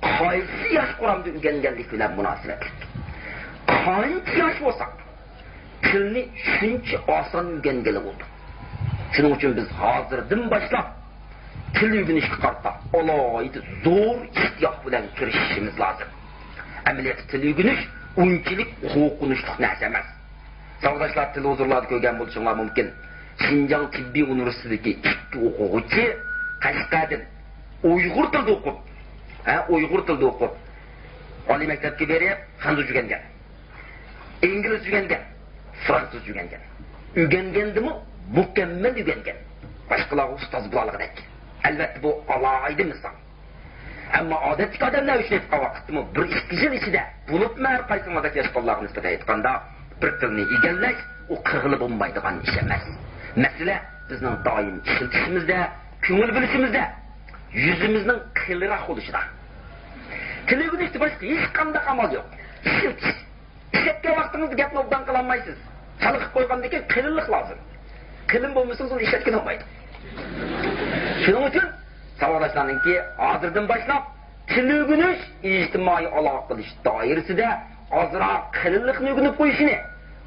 قايسى ياش قۇرامدا ئۆگەنگەنلىكى بىلەن مۇناسىۋەتلىك. قانچە ياش بولساق، تىلنى شۇنچە ئاسان ئۆگەنگىلى بولىدۇ. شۇنىڭ ئۈچۈن بىز ھازىردىن باشلاپ تىل ئۆگىنىشكە قارىتا ئالاھىدە زور ئىشتىياق بىلەن كىرىشىشىمىز لازىم. ئەمەلىيەتتە تىل ئۆگىنىش ئۇنچىلىك قورقۇنچلۇق نەرسە ئەمەس. ساۋاقداشلار، تېلېۋىزورلاردا كۆرگەن بولۇشۇڭلار مۇمكىن. شىنجاڭ تېببىي ئۇنىۋېرسىتېتىدىكى ئىككى ئوقۇغۇچى قەشقەردىن ئۇيغۇر تىلىدا ئوقۇپ، ھە، ئۇيغۇر تىلىدا ئوقۇپ، ئالىي مەكتەپكە بېرىپ خەنزۇچە ئۆگەنگەن. ئىنگلىزچە ئۆگەنگەن، فرانسۇزچە ئۆگەنگەن. ئۆگەنگەندىمۇ مۇكەممەل ئۆگەنگەن. باشقىلارغا ئۇستاز بولالىغۇدەك. ئەلۋەتتە، بۇ ئالاھىدە مىسال. ئەمما ئادەتتىكى ئادەملەر ئۈچۈن ئېيتقان ۋاقىتتىمۇ بىر ئىككى يىل ئىچىدە، بولۇپمۇ ھەر قايسىڭلاردەك ياش بالىلارغا نىسبەتەن ئېيتقاندا، بىر تىلنى ئىگىلەش، ئۇ قىلغىلى بولمايدىغان ئىش ئەمەس. مەسىلە بىزنىڭ دائىم ئىشلىتىشىمىزدە، كۆڭۈل بۆلۈشىمىزدە، يۈزىمىزنىڭ قېلىنراق بولۇشىدا. تىل ئۆگىنىشتە باشقا ھېچقانداق ئامال يوق. ئىشلىتىش. ئىشلەتكەن ۋاقتىڭىزدا گەپنى ئوبدان قىلالمايسىز. خەلققە قويغاندىن كېيىن قېلىنلىق لازىم. قېلىن بولمىسىڭىز، ئۇنى ئىشلەتكىلى بولمايدۇ. شۇنىڭ ئۈچۈن ساۋاقداشلارنىڭكى ھازىردىن باشلاپ تىل ئۆگىنىش، ئىجتىمائىي ئالاقە قىلىش دائىرىسىدە ئازراق قېلىنلىقنى ئۆگىنىپ قويۇشىنى،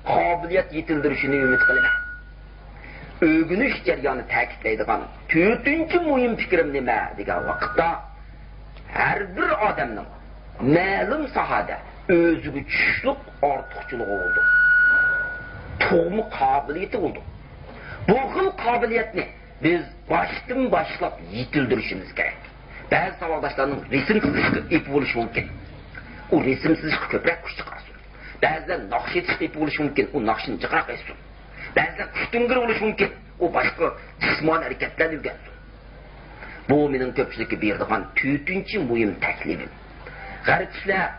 قابىلىيەت يېتىلدۈرۈشىنى ئۈمىد قىلىمەن. ئۆگىنىش جەريانى تەكىتلەيدىغان تۆتىنچى مۇھىم پىكرىم نېمە دېگەن ۋاقىتتا، ھەر بىر ئادەمنىڭ مەلۇم ساھەدە ئۆزىگە چۈشلۈك ئارتۇقچىلىقى بولىدۇ. تۇغما قابىلىيىتى بولىدۇ. بۇ خىل قابىلىيەتنى بىز باشتىن باشلاپ يېتىلدۈرۈشىمىز كېرەك. بەزى ساۋاقداشلارنىڭ رەسىم سىزىشقا ئېپى بولۇشى مۇمكىن. ئۇ رەسىم سىزىشقا كۆپرەك كۈچ چىقارسۇن. بەزىلەر ناخشا ئېيتىشقا ئېپى بولۇشى مۇمكىن. ئۇ ناخشىنى جىقراق ئېيتسۇن. بەزىلەر كۈچتۈڭگۈر بولۇشى مۇمكىن. ئۇ باشقا جىسمانىي ھەرىكەتلەرنى ئۆگەنسۇن. بۇ مېنىڭ كۆپچىلىككە بېرىدىغان تۆتىنچى مۇھىم تەكلىپىم. غەرىبلەر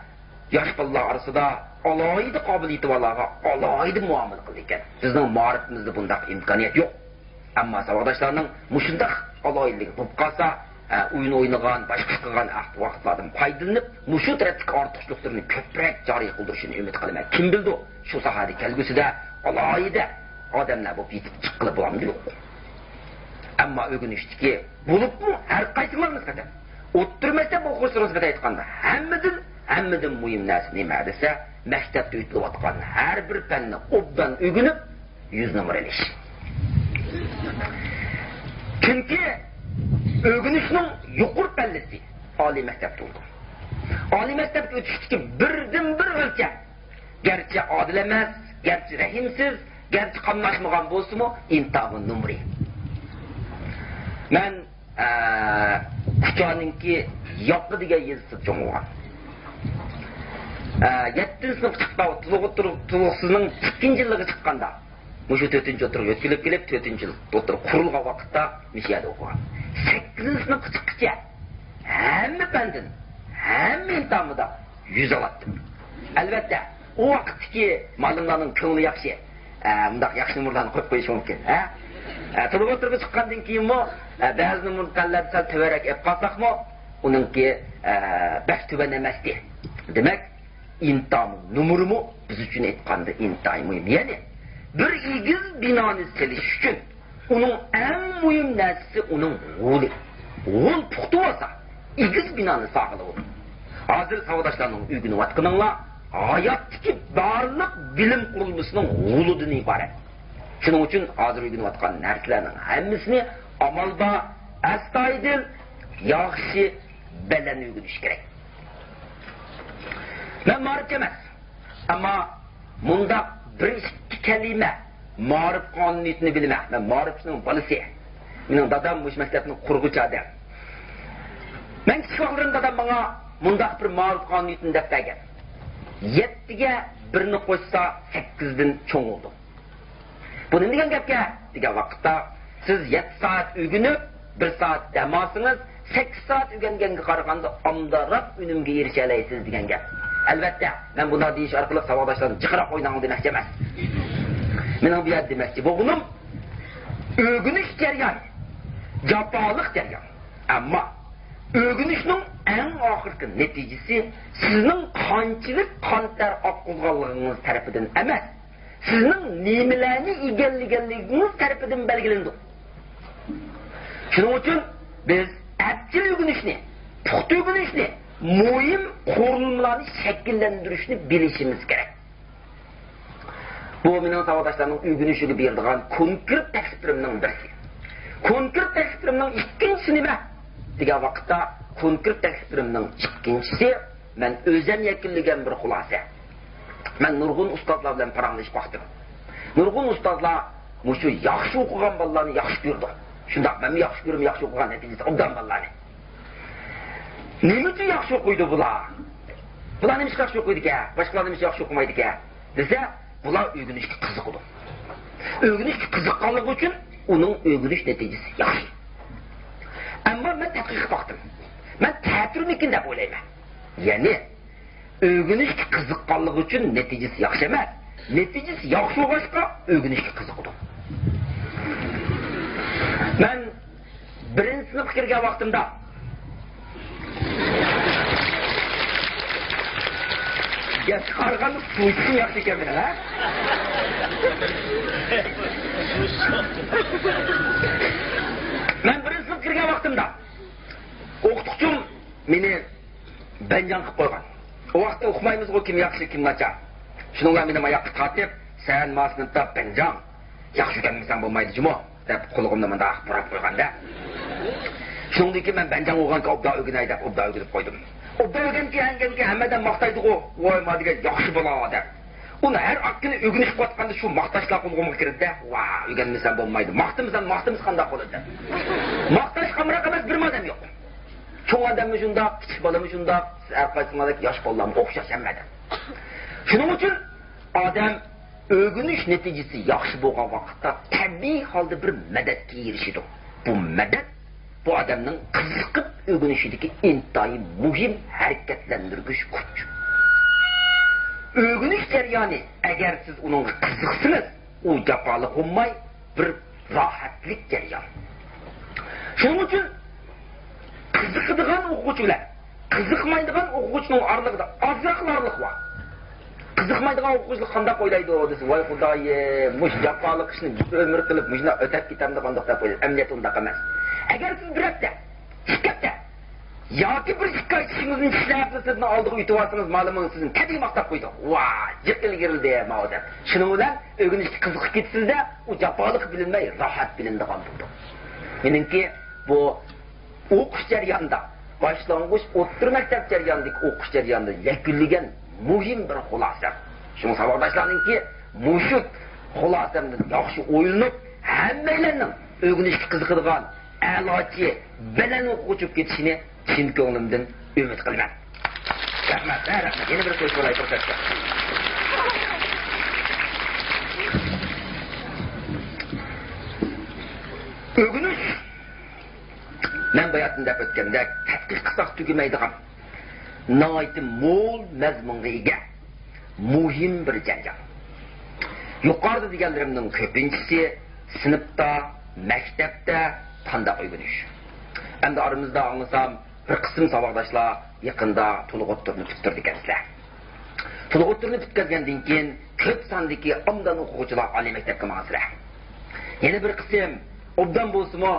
ياش بالىلار ئارىسىدا ئالاھىدە قابىلىيىتى بارلارغا ئالاھىدە مۇئامىلە قىلىدىكەن. بىزنىڭ مائارىپىمىزدا بۇنداق ئىمكانىيەت يوق. ئەمما ساۋاقداشلارنىڭ مۇشۇنداق ئالاھىدىلىكى بولۇپ قالسا، ئە، ئويۇن ئوينىغان، باشقا ئىش قىلغان ۋاقىتلاردىن پايدىلىنىپ، مۇشۇ تەرەپتىكى ئارتۇقچىلىقلىرىنى كۆپرەك جارى قىلدۇرۇشىنى ئۈمىد قىلىمەن. كىم بىلىدۇ، شۇ ساھەدە كەلگۈسىدە ئالاھىدە ئادەملەر بولۇپ يېتىپ چىققىلى بولامدۇ يوقمۇ؟ ئەمما ئۆگىنىشتىكى، بولۇپمۇ ھەر قايسىمىزغا نىسبەتەن، ئوتتۇرا مەكتەپ ئوقۇغۇچىلىرىغا نىسبەتەن ئېيتقاندا، ھەممىدىن، ھەممىدىن مۇھىم نەرسە نېمە دېسە، مەكتەپتە ئۆتۈلۈۋاتقان ھەر بىر پەننى ئوبدان ئۆگىنىپ، يۈز نومۇر ئېلىش. چۈنكى ئۆگىنىشنىڭ يۇقىرى پەللىسى ئالىي مەكتەپتە بولىدۇ. ئالىي مەكتەپكە ئۆتۈشتىكى بىردىنبىر ئۆلچەم، گەرچە ئادىل ئەمەس، گەرچە رەھىمسىز، گەرچە قاملاشمىغان بولسىمۇ، ئىنتاۋا نومۇرى. مەن ئە، كۇچانىڭكى ياقا دېگەن يېزىسىدا چوڭ بولغان. ئە، يەتتىنچى سىنىپقا چىققان، تولۇق ئوتتۇرا، تولۇقسىزنىڭ ئىككىنچى يىلىغا چىققاندا، مۇشۇ تۆتىنچى ئوتتۇرىغا يۆتكىلىپ كېلىپ، تۆتىنچى يىل ئوتتۇرا قۇرۇلغان ۋاقىتتا مۇشۇ يەردە ئوقۇغان. سەككىزىنچى سىنىپقا چىققىچە ھەممە پەندىن، ھەممە ئىمتىھاندا يۈز ئالاتتىم. ئەلۋەتتە، ئۇ ۋاقىتتىكى مۇئەللىملارنىڭ كۆڭلى ياخشى. ئە، مۇنداق ياخشى نومۇرلارنى قويۇپ قويۇشى مۇمكىن، ھە؟ ئە، تولۇق ئوتتۇرىغا چىققاندىن كېيىنمۇ، ئە، بەزى نومۇر پەنلەردە سەل تۆۋەنرەك ئېلىپ قالساقمۇ، ئۇنىڭكى، ئە، بەك تۆۋەن ئەمەستى. دېمەك، ئىمتىھان نومۇرىمۇ بىز ئۈچۈن ئېيتقاندا ئىنتايىن مۇھىم. يەنى، بىر ئېگىز بىنانى سېلىش ئۈچۈن ئۇنىڭ ئەڭ مۇھىم نەرسىسى ئۇنىڭ غولى. غول پۇختا بولسا، ئېگىز بىنانى سالغىلى بولىدۇ. ھازىر ساۋاقداشلارنىڭ ئۆگىنىۋاتقىنىڭلار ھاياتتىكى بارلىق بىلىم قۇرۇلمىسىنىڭ غولىدىن ئىبارەت. شۇنىڭ ئۈچۈن ھازىر ئۆگىنىۋاتقان نەرسىلەرنىڭ ھەممىسىنى ئامال بار، ئەستايىدىل، ياخشى، بەلەن ئۆگىنىش كېرەك. مەن مائارىپچى ئەمەس. ئەمما مۇنداق بىر ئىككى كەلىمە مائارىپ قانۇنىيىتىنى بىلىمەن. مەن مائارىپچىنىڭ بالىسى. مېنىڭ دادام مۇشۇ مەكتەپنىڭ قۇرغۇچى ئادەم. مەن كىچىك ۋاقىتلىرىمدا دادام ماڭا مۇنداق بىر مائارىپ قانۇنىيىتىنى دەپ بەرگەن. يەتتىگە بىرنى قوشسا، سەككىزدىن چوڭ بولىدۇ. بۇ نېمە دېگەن گەپكەن دېگەن ۋاقىتتا، سىز يەتتە سائەت ئۆگىنىپ، بىر سائەت دەم ئالسىڭىز، سەككىز سائەت ئۆگەنگەنگە قارىغاندا ئامداراق ئۈنۈمگە ئېرىشەلەيسىز دېگەن گەپ. ئەلۋەتتە، مەن بۇنداق دېيىش ئارقىلىق ساۋاقداشلارنى جىقراق ئويناڭ دېمەكچى ئەمەس. مېنىڭ بۇ يەردە دېمەكچى بولغىنىم، ئۆگىنىش جەريانى جاپالىق جەريان. ئەمما ئۆگىنىشنىڭ ئەڭ ئاخىرقى نەتىجىسى سىزنىڭ قانچىلىك قان تەر ئاققۇزغانلىقىڭىز تەرىپىدىن ئەمەس، سىزنىڭ نېمىلەرنى ئىگىلىگەنلىكىڭىز تەرىپىدىن بەلگىلىنىدۇ. شۇنىڭ ئۈچۈن بىز ئەپچىل ئۆگىنىشنى، پۇختا ئۆگىنىشنى، مۇھىم قۇرۇلمىلارنى شەكىللەندۈرۈشنى بىلىشىمىز كېرەك. بۇ مېنىڭ ساۋاقداشلارنىڭ ئۆگىنىشىگە بېرىدىغان كونكرېت تەكلىپلىرىمنىڭ بىرسى. كونكرېت تەكلىپلىرىمنىڭ ئىككىنچىسى نېمە دېگەن ۋاقىتتا، كونكرېت تەكلىپلىرىمنىڭ ئىككىنچىسى، مەن ئۆزۈم يەكۈنلىگەن بىر خۇلاسە. مەن نۇرغۇن ئۇستازلار بىلەن پاراڭلىشىپ باقتىم. نۇرغۇن ئۇستازلار مۇشۇ ياخشى ئوقۇغان بالىلارنى ياخشى كۆرىدۇ. شۇنداق، مەنمۇ ياخشى كۆرىمەن، ياخشى ئوقۇغان، نەتىجىسى ئوبدان بالىلارنى. نېمە ئۈچۈن ياخشى ئوقۇيدۇ بۇلار؟ بۇلار نېمىشقا ياخشى ئوقۇيدىكەن؟ باشقىلار نېمىشقا ياخشى ئوقۇمايدىكەن؟ دېسە، بۇلار ئۆگىنىشكە قىزىقىدۇ. ئۆگىنىشكە قىزىققانلىقى ئۈچۈن ئۇنىڭ ئۆگىنىش نەتىجىسى ياخشى. ئەمما مەن تەتقىق قىلىپ باقتىم. مەن تەتۈرمىكىن دەپ ئويلايمەن. يەنى، ئۆگىنىشكە قىزىققانلىقى ئۈچۈن نەتىجىسى ياخشى ئەمەس. نەتىجىسى ياخشى بولغاچقا، ئۆگىنىشكە قىزىقىدۇ. مەن بىرىنچى سىنىپقا كىرگەن ۋاقتىمدا، ياشقا قارىغاندا سۇ ئىچىشىم ياخشى ئىكەن مېنىڭ، ھە؟ مەن بىرىنچى سىنىپقا كىرگەن ۋاقتىمدا، ئوقۇتقۇچىم مېنى بەنجاڭ قىلىپ قويغان. ئۇ ۋاقىتتا ئۇقمايمىزغۇ، كىم ياخشى، كىم ناچار. شۇنىڭ بىلەن مېنى ماياققا تارتىپ، سەن ما سىنىپتا بەنجاڭ، ياخشى ئۆگەنمىسەڭ بولمايدۇ جۇمۇ، دەپ قۇلىقىمنى مۇنداق بۇراپ قويغاندا. شۇنىڭدىن كېيىن مەن بەنجاڭ بولغانكەن، ئوبدان ئۆگىنەي دەپ، ئوبدان ئۆگىنىپ قويدۇم. ئوبدان ئۆگەنگەن، ئۆگەنگەن ھەممە ئادەم ماختايدىغۇ، ۋاي، ما دېگەن ياخشى بالا، دەپ. ئۇنى ھەر ئاق كۈنى ئۆگىنىشىپ قاتقاندا شۇ ماختاشلار قۇلىقىمغا كىرىدىدە، ۋا، ئۆگەنمىسەم بولمايدۇ، ماختىمىسام، ماختىمىسا قانداق بولىدۇ دەپ. ماختاشقا ئامراق ئەمەس بىرمۇ ئادەم يوق. چوڭ ئادەممۇ شۇنداق، كىچىك بالىمۇ شۇنداق، سىز ھەر قايسىڭلاردەك ياش بالىلارمۇ ئوخشاش ھەممە ئادەم. شۇنىڭ ئۈچۈن ئادەم ئۆگىنىش نەتىجىسى ياخشى بولغان ۋاقىتتا تەبىئىي ھالدا بىر مەدەتكە ئېرىشىدۇ. بۇ مەدەت بۇ ئادەمنىڭ قىزىقىپ ئۆگىنىشىدىكى ئىنتايىن مۇھىم ھەرىكەتلەندۈرگۈچ كۈچ. ئۆگىنىش جەريانى، ئەگەر سىز ئۇنىڭغا قىزىقسىڭىز، ئۇ جاپالىق بولماي، بىر راھەتلىك جەريان. شۇنىڭ ئۈچۈن قىزىقىدىغان ئوقۇغۇچى بىلەن قىزىقمايدىغان ئوقۇغۇچىنىڭ ئارىلىقىدا ئازراقلا ئارىلىق بار. قىزىقمايدىغان ئوقۇغۇچىلار قانداق ئويلايدۇ دېسە، ۋاي خۇدايىم، مۇشۇ جاپالىق ئىشنى ئۆمۈر قىلىپ مۇشۇنداق ئۆتەپ كېتەمدۇ قانداق دەپ ئويلايدۇ. ئەمەلىيەتتە ئۇنداق ئەمەس. ئەگەر سىز بىر ھەپتە، ئىككى ھەپتە ياكى بىر ئىككى ئاي چىشىڭىزنى چىشلەپ سىزنى ئالدىغا ئۆتۈۋالسىڭىز، مالىمىڭىز سىزنى تەبىئىي ماختاپ قويىدۇ. ۋاي، جىق ئىلگىرىلدى ماۋۇ دەپ. شۇنىڭ بىلەن ئۆگىنىشكە قىزىقىپ كېتىسىزدە، ئۇ جاپالىق بىلىنمەي، راھەت بىلىنىدىغان بولىدۇ. مېنىڭكى بۇ ئوقۇش جەريانىدا، باشلانغۇچ، ئوتتۇرا مەكتەپ جەريانىدىكى ئوقۇش جەريانىدا يەكۈنلىگەن مۇھىم بىر خۇلاسەم. شۇڭا ساۋاقداشلارنىڭكى مۇشۇ خۇلاسەمدىن ياخشى ئويلىنىپ، ھەممەيلەننىڭ ئۆگىنىشكە قىزىقىدىغان ئەلاچى، بەلەن ئوقۇغۇچى بولۇپ كېتىشىنى چىن كۆڭلۈمدىن ئۈمىد قىلىمەن. رەھمەت، ھە، رەھمەت. يەنە بىر سۆز سوراي پۇرسەتتە. ئۆگىنىش، مەن باياتىن دەپ ئۆتكەندەك، تەتقىق قىلساق تۈگىمەيدىغان، ناھايىتى مول مەزمۇنغا ئىگە، مۇھىم بىر جەريان. يۇقىرىدا دېگەنلىرىمنىڭ كۆپىنچىسى سىنىپتا، مەكتەپتە قانداق ئۆگىنىش. ئەمدى ئارىمىزدا ئاڭلىسام، بىر قىسىم ساۋاقداشلار يېقىندا تولۇق ئوتتۇرىنى پۈتتۈردىكەنسىلەر. تولۇق ئوتتۇرىنى پۈتكۈزگەندىن كېيىن، كۆپ ساندىكى ئوبدان ئوقۇغۇچىلار ئالىي مەكتەپكە ماڭىسىلەر. يەنە بىر قىسىم ئوبدان بولسىمۇ،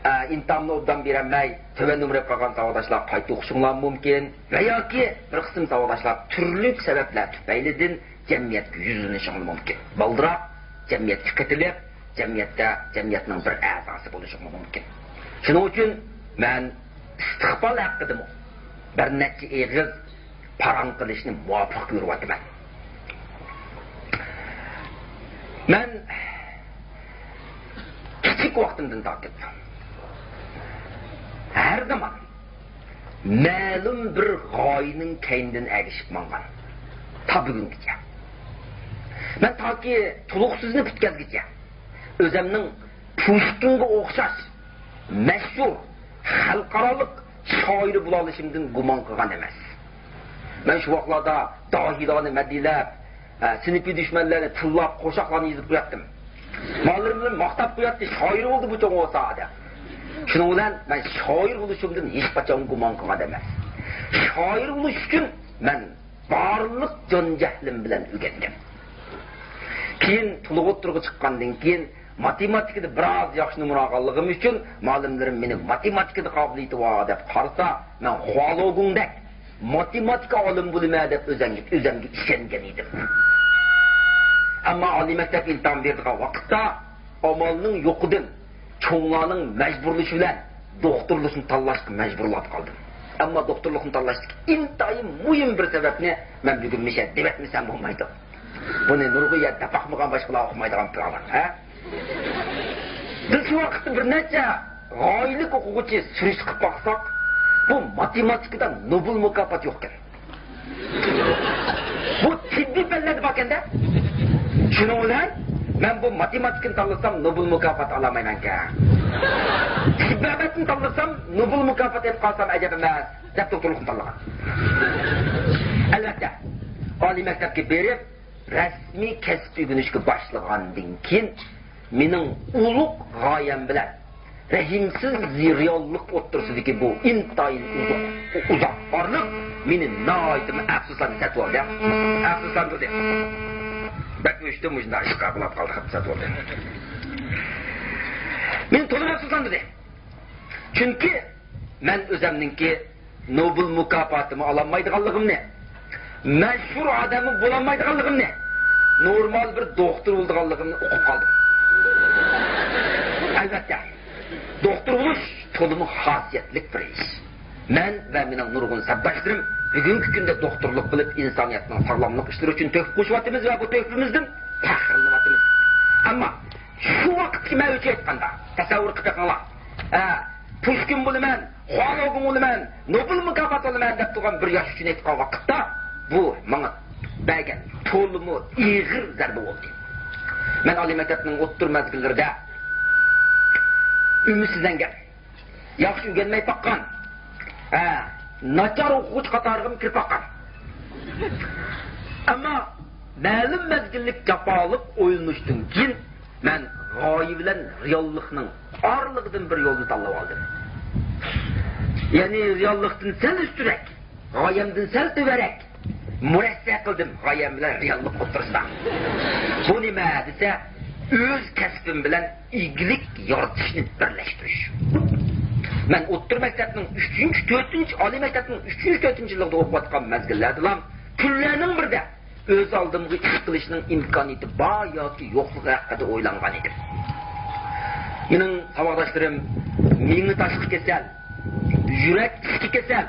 ئە، ئىمتىھاننى ئوبدان بېرەلمەي، تۆۋەن نومۇر ئېلىپ قالغان ساۋاقداشلار قايتا ئوقۇشۇڭلار مۇمكىن. ۋە ياكى بىر قىسىم ساۋاقداشلار تۈرلۈك سەۋەبلەر تۈپەيلىدىن جەمئىيەتكە يۈزلىنىشىڭلار مۇمكىن. بالدۇراق جەمئىيەتكە قېتىلىپ، جەمئىيەتتە، جەمئىيەتنىڭ بىر ئەزاسى بولۇشىڭلار مۇمكىن. شۇنىڭ ئۈچۈن مەن ئىستىقبال ھەققىدىمۇ بىر نەچچە ئېغىز پاراڭ قىلىشنى مۇۋاپىق كۆرۈۋاتىمەن. مەن كىچىك ۋاقتىمدىن تارتىپ ھەر زامان مەلۇم بىر غايىنىڭ كەينىدىن ئەگىشىپ ماڭغان. تا بۈگۈنگىچە. مەن تاكى تولۇقسىزنى پۈتكەزگىچە ئۆزەمنىڭ پۇشكىنغا ئوخشاش مەشھۇر خەلقئارالىق شائىرى بولالىشىمدىن گۇمان قىلغان ئەمەس. مەن شۇ ۋاقىتلاردا داھىيلارنى مەدھىيلەپ، ھە، سىنىپىي دۈشمەنلەرنى تىللاپ، قوشاقلارنى يېزىپ قوياتتىم. بالىلىرىم بىلەن ماختاپ قوياتتى، شائىر بولدى بۇ چوڭ بولسا دەپ. شۇنىڭ بىلەن مەن شائىر بولۇشۇمدىن ھېچقاچان گۇمان قىلغان ئەمەس. شائىر بولۇش ئۈچۈن مەن بارلىق جان جەھلىم بىلەن ئۆگەندىم. كېيىن تولۇق ئوتتۇرىغا چىققاندىن كېيىن، ماتېماتىكىدا بىراز ياخشى نومۇر ئالغانلىقىم ئۈچۈن، مۇئەللىملىرىم مېنى ماتېماتىكىدا قابىلىيىتى بار دەپ قارىسا، مەن خۇالوگۇڭدەك ماتېماتىكا ئالىمى بولىمەن دەپ ئۆزەمگە، ئۆزەمگە ئىشەنگەن ئىدىم. ئەمما ئالىي مەكتەپ ئىمتىھان بېرىدىغان ۋاقىتتا، ئامالنىڭ يوقىدىن، چوڭلارنىڭ مەجبۇرلىشى بىلەن دوختۇرلۇقنى تاللاشقا مەجبۇر بولۇپ قالدىم. ئەمما دوختۇرلۇقنى تاللاشتىكى ئىنتايىن مۇھىم بىر سەۋەبنى مەن بۈگۈن مىشە دەۋەتمىسەم بولمايدۇ. بۇنى نۇرغۇن يەردە دەپ باقمىغان باشقىلار ئۇقمايدىغان پىلانلار، ھە؟ بىز شۇ ۋاقىتتا بىر نەچچە غايىلىك ئوقۇغۇچى سۈرۈشتە قىلىپ باقساق، بۇ ماتېماتىكىدا نوبېل مۇكاپاتى يوقكەن. بۇ تېببىي پەنلەردە باركەن-دە. شۇنىڭ بىلەن مەن بۇ ماتېماتىكىنى تاللىسام نوبېل مۇكاپاتى ئالالمايمەنكەن. تېبابەتنى تاللىسام نوبېل مۇكاپاتى ئېلىپ قالسام ئەجەب ئەمەس، دەپ دوختۇرلۇقنى تاللىغان. ئەلۋەتتە، ئالىي مەكتەپكە بېرىپ، رەسمىي كەسىپ ئۆگىنىشكە باشلىغاندىن كېيىن، مېنىڭ ئۇلۇغ غايەم بىلەن رەھىمسىز رېئاللىق ئوتتۇرىسىدىكى بۇ ئىنتايىن ئۇزۇق، ئۇزاق ئارىلىق مېنى ناھايىتىمۇ ئەپسۇسلاندۇردى. ئەپسۇسلاندۇردى. بەك ئۆچتۈم، مۇشۇنداق ئىشقا بولاپ قالدى، دەپ سەتىۋالدى. مېنى تولىمۇ ئەپسۇسلاندۇردى. چۈنكى مەن ئۆزەمنىڭكى نوبېل مۇكاپاتىمۇ ئالالمايدىغانلىقىمنى، مەشھۇر ئادەممۇ بولالمايدىغانلىقىمنى، نورمال بىر دوختۇر بولىدىغانلىقىمنى ئۇقۇپ قالدىم. ئەلۋەتتە، دوختۇر بولۇش تولىمۇ خاسىيەتلىك بىر ئىش. مەن ۋە مېنىڭ نۇرغۇن سەپداشلىرىم بۈگۈنكى كۈندە دوختۇرلۇق قىلىپ، ئىنسانىيەتنىڭ ساغلاملىق ئىشلىرى ئۈچۈن تۆھپە قوشۇۋاتىمىز ۋە بۇ تۆھپىمىزدىن پەخىرلىنىۋاتىمىز. ئەمما شۇ ۋاقىتتىكى مەن ئۈچۈن ئېيتقاندا، تەسەۋۋۇر قىلىپ بېقىڭلار. ھە، پۇشكىن بولىمەن، خۇالوگۇڭ بولىمەن، نوبېل مۇكاپاتى ئالىمەن دەپ تۇرغان بىر ياش ئۈچۈن ئېيتقان ۋاقىتتا، بۇ ماڭا بەرگەن تولىمۇ ئېغىر زەربە بولدى. مەن ئالىي مەكتەپنىڭ ئوتتۇرا مەزگىللىرىدە ئۈمىدسىزلەنگەن، ياخشى ئۆگەنمەي باققان، ھە، ناچار ئوقۇغۇچى قاتارىغىمۇ كىرىپ باققان. ئەمما مەلۇم مەزگىللىك جاپالىق ئويلىنىشتىن كېيىن، مەن غايە بىلەن رېئاللىقنىڭ ئارىلىقىدىن بىر يولنى تاللاپ ئالدىم. يەنى رېئاللىقتىن سەل ئۈستۈنرەك، غايەمدىن سەل تۆۋەنرەك مۇرەسسە قىلدىم غايەم بىلەن رېئاللىق ئوتتۇرىسىدا. بۇ نېمە دېسە، ئۆز كەسپىم بىلەن ئىگىلىك يارىتىشنى بىرلەشتۈرۈش. مەن ئوتتۇرا مەكتەپنىڭ ئۈچىنچى، تۆتىنچى، ئالىي مەكتەپنىڭ ئۈچىنچى، تۆتىنچى يىللىقىدا ئوقۇۋاتقان مەزگىللەردىلا كۈنلەرنىڭ بىرىدە ئۆز ئالدىمغا ئىش قىلىشنىڭ ئىمكانىيىتى بار ياكى يوقلۇقى ھەققىدە ئويلانغان ئىدىم. مېنىڭ ساۋاقداشلىرىم مېڭە تاشلىق كېسەل، يۈرەك ئىچكى كېسەل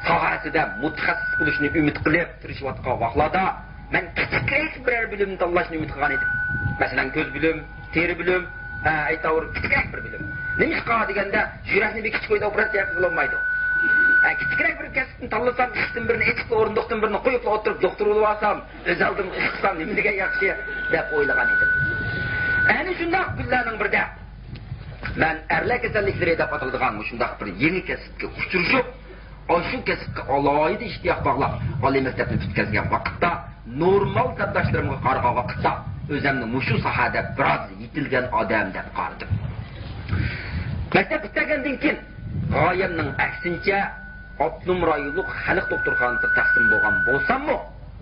ساھەسىدە مۇتەخەسسىس بولۇشنى ئۈمىد قىلىپ تىرىشىۋاتقان ۋاقىتلاردا، مەن كىچىكرەك بىرەر بۆلۈمنى تاللاشنى ئۈمىد قىلغان ئىدىم. مەسىلەن، كۆز بۆلۈم، تېرە بۆلۈم، ھە، ئەيتاۋۇر، كىچىكرەك بىر بۆلۈم. نېمىشقا دېگەندە، يۈرەكنى بېكىتىش بويىچە ئوپېراتسىيە قىلالمايدۇ. ھە، كىچىكرەك بىر كەسىپنى تاللىسام، ئىشىكتىن بىرنى ئېچىپلا، ئورۇندۇقتىن بىرنى قويۇپلا ئولتۇرۇپ، دوختۇر بولۇۋالسام، ئۆز ئالدىمغا ئىش قىلسام نېمە دېگەن ياخشى، دەپ ئويلىغان ئىدىم. ئەنە شۇنداق كۈنلەرنىڭ بىرىدە مەن ئەرلەر كېسەللىكلىرى دەپ ئاتىلىدىغان مۇشۇنداق بىر يېڭى كەسىپكە ئۇچرىشىپ، ئاشۇ كەسىپكە ئالاھىدە ئىشتىياق باغلاپ، ئالىي مەكتەپنى پۈتكۈزگەن ۋاقىتتا، نورمال سەپداشلىرىمغا قارىغان ۋاقىتتا، ئۆزۈمنى مۇشۇ ساھەدە بىراز يېتىلگەن ئادەم دەپ قارىدىم. مەكتەپ پۈتتۈرگەندىن كېيىن، غايەمنىڭ ئەكسىنچە، ئاپتونوم رايونلۇق خەلق دوختۇرخانىسىغا تەقسىم بولغان بولساممۇ،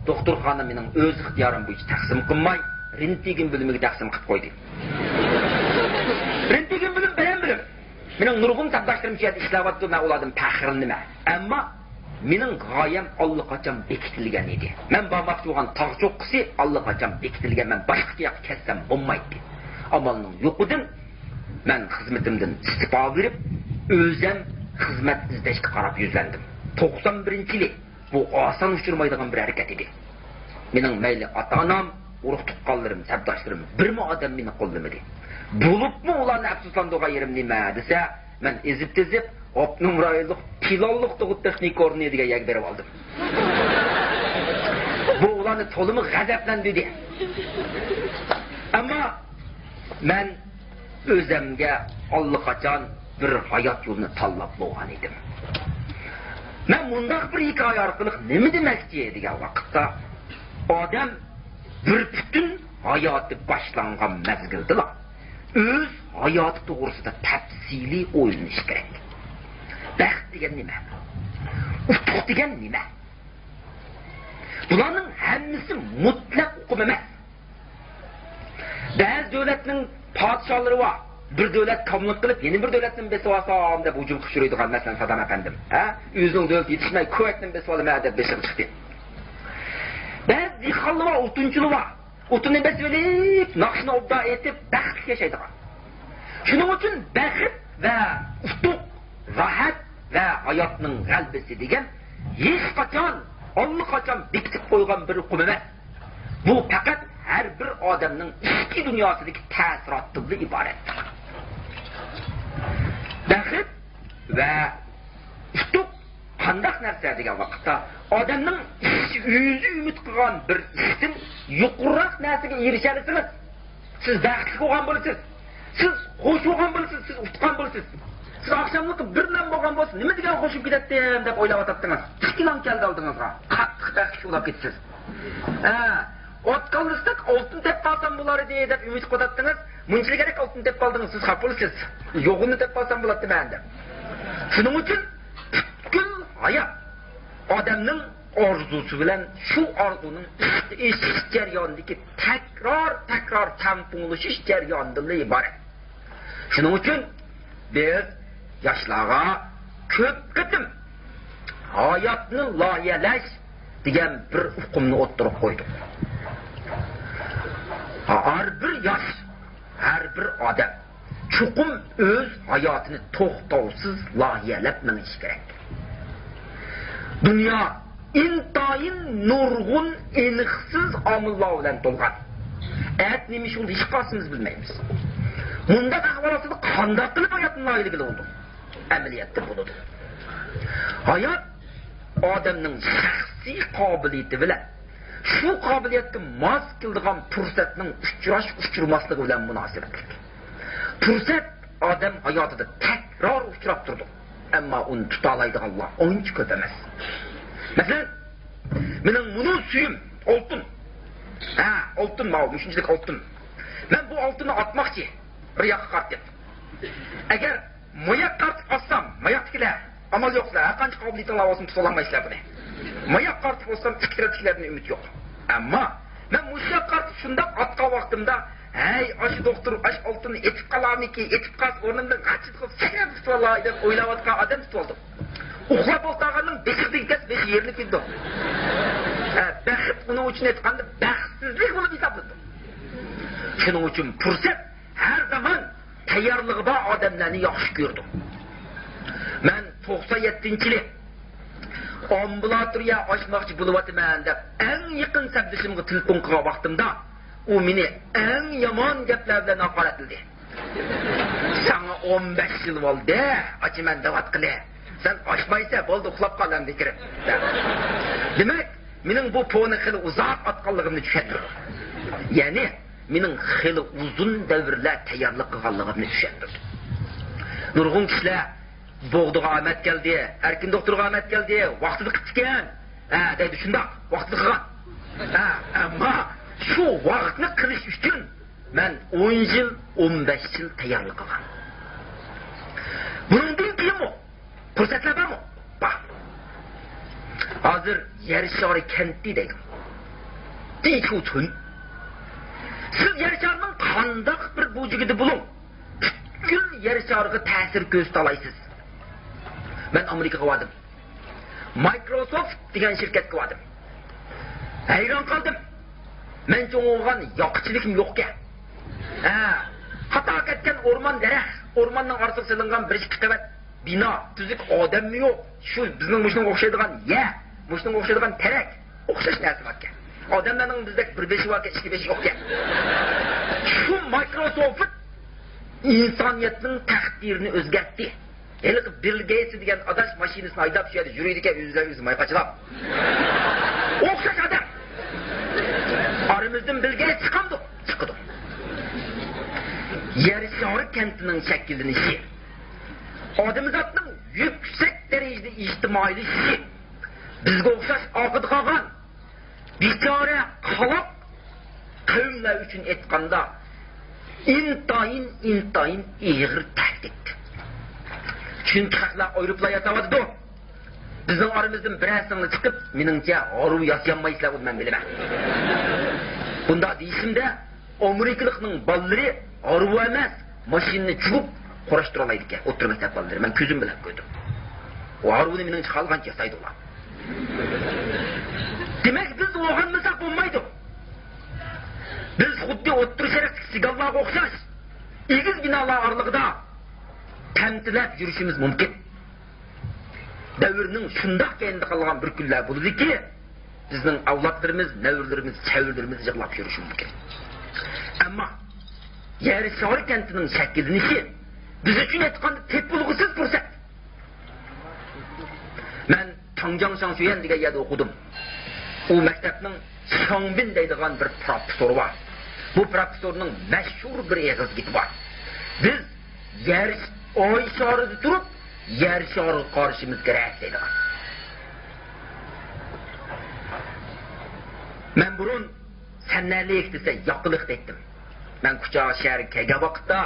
دوختۇرخانا مېنىڭ ئۆز ئىختىيارىم بويىچە تەقسىم قىلماي، رېنتگېن بۆلۈمىگە تەقسىم قىلىپ قويدى. رېنتگېن بۆلۈم بەلەن بۆلۈم. مېنىڭ نۇرغۇن سەپداشلىرىم شۇ يەردە ئىشلەۋاتىدۇ، مەن ئۇلاردىن پەخىرلىنىمەن. ئەمما مېنىڭ غايەم ئاللىقاچان بېكىتىلگەن ئىدى. مەن بارماقچى بولغان تاغ چوققىسى ئاللىقاچان بېكىتىلگەن، مەن باشقا ياققا كەتسەم بولمايتتى. ئامالنىڭ يوقىدىن مەن خىزمىتىمدىن ئىستېپا بېرىپ، ئۆزەم خىزمەت ئىزدەشكە قاراپ يۈزلەندىم. توقسان بىرىنچى يىلى. بۇ ئاسان ئۇچرىمايدىغان بىر ھەرىكەت ئىدى. مېنىڭ مەيلى ئاتا-ئانام، ئۇرۇق-تۇغقانلىرىم، سەپداشلىرىم بىرمۇ ئادەم مېنى قوللىمىدى. بولۇپمۇ ئۇلارنى ئەپسۇسلاندۇرغان يېرىم نېمە دېسە، مەن ئېزىپ-تېزىپ ئاپتونوم رايونلۇق پىلانلىق تۇغۇت تېخنىكا ئورنى دېگەن يەرگە بېرىۋالدىم. بۇ ئۇلارنى تولىمۇ غەزەپلەندۈردى. ئەمما مەن ئۆزەمگە ئاللىقاچان بىر ھايات يولىنى تاللاپ بولغان ئىدىم. مەن مۇنداق بىر ھېكايە ئارقىلىق نېمە دېمەكچى دېگەن ۋاقىتتا، ئادەم بىر پۈتۈن ھاياتى باشلانغان مەزگىلدىلا ئۆز ھاياتى توغرىسىدا تەپسىلىي ئويلىنىش كېرەك. بەخت دېگەن نېمە؟ ئۇتۇق دېگەن نېمە؟ بۇلارنىڭ ھەممىسى مۇتلەق ئۇقۇم ئەمەس. بەزى دۆلەتنىڭ پادىشاھلىرى بار، بىر دۆلەت كاملىق قىلىپ، يەنە بىر دۆلەتنى بېسىۋالسام دەپ ھۇجۇم قىلىپ يۈرىدىغان، مەسىلەن، سادام ئەپەندىم، ھە؟ ئۆزىنىڭ دۆلىتى يېتىشمەي، كۇۋەيتنى بېسىۋالىمەن دەپ بېشىغا چىقتى. بەزى دېھقانلار بار، ئوتۇنچىلار بار. ئوتۇننى بېسىۋېلىپ، ناخشىنى ئوبدان ئېيتىپ، بەختلىك ياشايدىغان. شۇنىڭ ئۈچۈن بەخت ۋە ئۇتۇق، راھەت ۋە ھاياتنىڭ غەلىبىسى دېگەن ھېچقاچان، ئاللىقاچان بېكىتىپ قويغان بىر ئۇقۇم ئەمەس. بۇ پەقەت ھەر بىر ئادەمنىڭ ئىچكى دۇنياسىدىكى تەسىراتتىنلا ئىبارەت. بەخت ۋە ئۇتۇق قانداق نەرسە دېگەن ۋاقىتتا، ئادەمنىڭ ئىش-، ئۆزى ئۈمىد قىلغان بىر ئىشتىن يۇقىرىراق نەرسىگە ئېرىشەلىسىڭىز، سىز بەختلىك بولغان بولىسىز. سىز خۇش بولغان بولىسىز، سىز ئۇتقان بولىسىز. سىز ئاخشاملىقى بىر نان بولغان بولسا، نېمە دېگەن خۇش بولۇپ كېتەتتىم دەپ ئويلاۋاتاتتىڭىز. ئىككى نان كەلدى ئالدىڭىزغا. قاتتىق بەختلىك بولۇپ كېتىسىز. ھە، ئوت قالدۇرساق ئالتۇن تېپىپ قالسام بولار ئىدى دەپ ئۈمىد قىلىۋاتاتتىڭىز. مۇنچىلىك ئالتۇن تېپىپ قالدىڭىز، سىز خاپا بولىسىز. يوغىنىنى تېپىپ قالسام بولاتتىمەن دەپ. شۇنىڭ ئۈچۈن پۈتكۈل ھايات ئادەمنىڭ ئارزۇسى بىلەن شۇ ئارزۇنىڭ ئىشقا ئېشىش جەريانىدىكى تەكرار، تەكرار تەڭپۇڭلىشىش جەريانىدىنلا ئىبارەت. شۇنىڭ ئۈچۈن بىز ياشلارغا كۆپ قېتىم ھاياتنى لايىھەلەش دېگەن بىر ئۇقۇمنى ئوتتۇرىغا قويدۇق. ھەر بىر ياش، ھەر بىر ئادەم چوقۇم ئۆز ھاياتىنى توختاۋسىز لايىھەلەپ مېڭىشى كېرەك. دۇنيا ئىنتايىن نۇرغۇن ئېنىقسىز ئامىللار بىلەن تولغان. ئەتە نېمە ئىش بولىدۇ، ھېچقايسىمىز بىلمەيمىز. مۇنداق ئەھۋال ئاستىدا قانداق قىلىپ ھاياتنى لايىھەلىگىلى بولىدۇ؟ ئەمەلىيەتتە بولىدۇ. ھايات ئادەمنىڭ شەخسىي قابىلىيىتى بىلەن شۇ قابىلىيەتكە ماس كېلىدىغان پۇرسەتنىڭ ئۇچراش-ئۇچرىماسلىقى بىلەن مۇناسىۋەتلىك. پۇرسەت ئادەم ھاياتىدا تەكرار ئۇچراپ تۇرىدۇ، ئەمما ئۇنى تۇتالايدىغانلار ئانچە كۆپ ئەمەس. مەسىلەن، مېنىڭ مۇنۇ سۈيۈم ئالتۇن. ھە، ئالتۇن، ماۋۇ مۇشۇنچىلىك ئالتۇن. مەن بۇ ئالتۇننى ئاتماقچى بىر ياققا قارىتىپ. ئەگەر ماياق قارىتىپ ئاتسام، ماياقتىكىلەر، ئامال يوق سىلەر، ھەرقانچە قابىلىيىتىڭلار بولسۇن، تۇتالمايسىلەر بۇنى. ماياق قارىتىپ ئاتسام، ئىككى تەرەپتىكىلەردىن ئۈمىد يوق. ئەمما مەن مۇشۇ ياققا قارىتىپ شۇنداق ئاتقان ۋاقتىمدا، ھەي، ئاشۇ دوختۇر ئاشۇ ئالتۇننى ئېتىپ قالارمىكىن، ئېتىپ قالسا ئورنۇمدىن غاچچىدىغۇ سەكرەپ تۇتۇۋالاي دەپ ئويلاۋاتقان ئادەم تۇتۇۋالدىم. ئۇخلاپ ئولتۇرغاننىڭ بېشى تېگىپ كەتسە، بېشى يېرىلىپ كېتىدۇ. ھە، بەخت ئۇنىڭ ئۈچۈن ئېيتقاندا بەختسىزلىك بولۇپ ھېسابلىنىدۇ. شۇنىڭ ئۈچۈن پۇرسەت ھەر زامان تەييارلىقى بار ئادەملەرنى ياخشى كۆرىدۇ. مەن توقسان يەتتىنچى يىلى ئامبۇلاتورىيە ئاچماقچى بولۇۋاتىمەن دەپ، ئەڭ يېقىن سەپدىشىمغا تېلېفون قىلغان ۋاقتىمدا، ئۇ مېنى ئەڭ يامان گەپلەر بىلەن ھاقارەتلىدى. ساڭا ئون بەش يىل بولدى ئاچىمەن دەۋاتقىلى. سەن ئاچمايسەن، بولدى، ئۇخلاپ قال ئەمدى كىرىپ. دېمەك، مېنىڭ بۇ پونى خېلى ئۇزاق ئاتقانلىقىمنى چۈشەندۈردى. يەنى، مېنىڭ خېلى ئۇزۇن دەۋرلەر تەييارلىق قىلغانلىقىمنى چۈشەندۈردى. نۇرغۇن كىشىلەر، بوغدىغا ئامەت كەلدى، ئەركىن دوختۇرغا ئامەت كەلدى، ۋاقتىدا قىپتىكەن، ھە، دەيدۇ، شۇنداق، ۋاقتىدا قىلغان. ھە، ئەمما شۇ ۋاقىتنى قىلىش ئۈچۈن مەن ئون يىل، ئون بەش يىل تەييارلىق قىلغان. بۇنىڭدىن كېيىنمۇ پۇرسەتلەر بارمۇ؟ بار. ھازىر يەر شارى كەنتى دەيدۇ. دىچۇچۈن. سىز يەر شارىنىڭ قانداق بىر بۇرجىكىدا بولۇڭ، پۈتكۈل يەر شارىغا تەسىر كۆرسىتەلايسىز. مەن ئامېرىكىغا باردىم. مايكروسوفت دېگەن شىركەتكە باردىم. ھەيران قالدىم. مەن چوڭ بولغان ياقىچىلىكىم يوقكەن. ھە، خاتا كەتكەن ئورمان دەرەخ، ئورماننىڭ ئارىسىغا سېلىنغان بىر ئىككى قەۋەت بىنا، تۈزۈك ئادەممۇ يوق. شۇ بىزنىڭ مۇشۇنىڭغا ئوخشايدىغان يەر، مۇشۇنىڭغا ئوخشايدىغان تەرەك، ئوخشاش نەرسە باركەن. ئادەملەرنىڭ بىزدەك بىر بېشى باركەن، ئىككى بېشى يوقكەن. شۇ مايكروسوفت ئىنسانىيەتنىڭ تەقدىرىنى ئۆزگەرتتى. ھېلىقى بىل گېيتس دېگەن ئاداش ماشىنىسىنى ھەيدەپ، شۇ يەردە يۈرىدىكەن، ئۆزىدىن ئۆزى ماي قاچىلاپ. ئوخشاش ئادەم. ئارىمىزدىن بىل گېيتس چىقامدۇ؟ چىقىدۇ. يەر شارى كەنتىنىڭ شەكىللىنىشى، ئادەمزاتنىڭ يۈكسەك دەرىجىدە ئىجتىمائىيلىشىشى، بىزگە ئوخشاش ئارقىدا قالغان بىچارە قالاق قەۋملەر ئۈچۈن ئېيتقاندا، ئىنتايىن، ئىنتايىن ئېغىر تەھدىت. چۈنكى خەقلەر ئايروپىلان ياساۋاتىدۇ. بىزنىڭ ئارىمىزدىن بىرەرسىڭلار چىقىپ، مېنىڭچە، ھارۋا ياسىيالمايسىلەر، ئۇنى مەن بىلىمەن. بۇنداق دېيىشىمدە، ئامېرىكىلىقنىڭ بالىلىرى ھارۋا ئەمەس، ماشىنىنى چۇۋۇپ قۇراشتۇرالايدىكەن، ئوتتۇرا مەكتەپ بالىلىرى. مەن كۆزۈم بىلەن كۆردۈم. ئۇ ھارۋىنى مېنىڭچە خالىغانچە ياسايدۇ ئۇلار. دېمەك، بىز ئويغانمىساق بولمايدۇ. بىز خۇددى ئوتتۇرا شەرقتىكى سىگانلارغا ئوخشاش ئېگىز بىنالار ئارىلىقىدا تەمتىلەپ يۈرۈشىمىز مۇمكىن. دەۋرنىڭ شۇنداق كەينىدە قالغان بىر كۈنلەر بولىدۇكى، بىزنىڭ ئەۋلادلىرىمىز، نەۋرىلىرىمىز، چەۋرىلىرىمىز يىغلاپ يۈرۈشى مۇمكىن. ئەمما يەر شارى كەنتىنىڭ شەكىللىنىشى بىز ئۈچۈن ئېيتقاندا تېپىلغۇسىز پۇرسەت. مەن تاڭجياڭ شاڭشۈيەن دېگەن يەردە ئوقۇدۇم. ئۇ مەكتەپنىڭ شاڭبىن دەيدىغان بىر پروفېسسورى بار. بۇ پروفېسسورنىڭ مەشھۇر بىر ئېغىز گېپى بار. بىز يەر، ئاي شارىدا تۇرۇپ، يەر شارىغا قارىشىمىز كېرەك دەيدىغان. مەن بۇرۇن سەن نەلىك دېسە ياقىلىق دەيتتىم. مەن كۇچا شەھەرگە كەلگەن ۋاقىتتا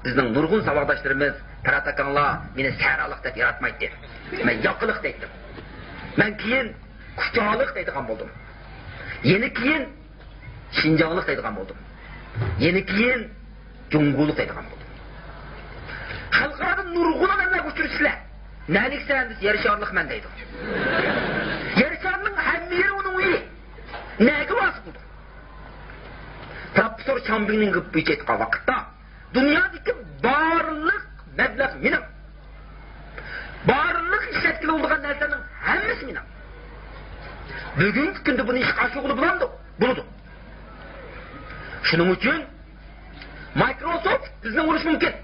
بىزنىڭ نۇرغۇن ساۋاقداشلىرىمىز، پىرات ئاكاڭلار مېنى سەھرالىق دەپ ياراتمايتتى. مەن ياقىلىق دەيتتىم. مەن كېيىن كۇچالىق دەيدىغان بولدۇم. يەنە كېيىن شىنجاڭلىق دەيدىغان بولدۇم. يەنە كېيىن جۇڭگولۇق دەيدىغان بولدۇم. خەلقئارادا نۇرغۇن ئادەملەرگە ئۇچرىسىلەر. نەلىكسەن دېسە، يەر شارلىقمەن دەيدۇ. يەر شارىنىڭ ھەممە يېرى ئۇنىڭ ئۆيى. نەگە ۋاسىتە قىلدى؟ پروفېسسور شاڭبىننىڭ گېپى بويىچە ئېيتقان ۋاقىتتا، دۇنيادىكى بارلىق مەبلەغ مېنىڭ. بارلىق ئىشلەتكىلى بولىدىغان نەرسىلەرنىڭ ھەممىسى مېنىڭ. بۈگۈنكى كۈندە بۇنى ئىشقا ئاشۇرغىلى بولامدۇ؟ بولىدۇ. شۇنىڭ ئۈچۈن مايكروسوفت بىزنىڭ بولۇشى مۇمكىن.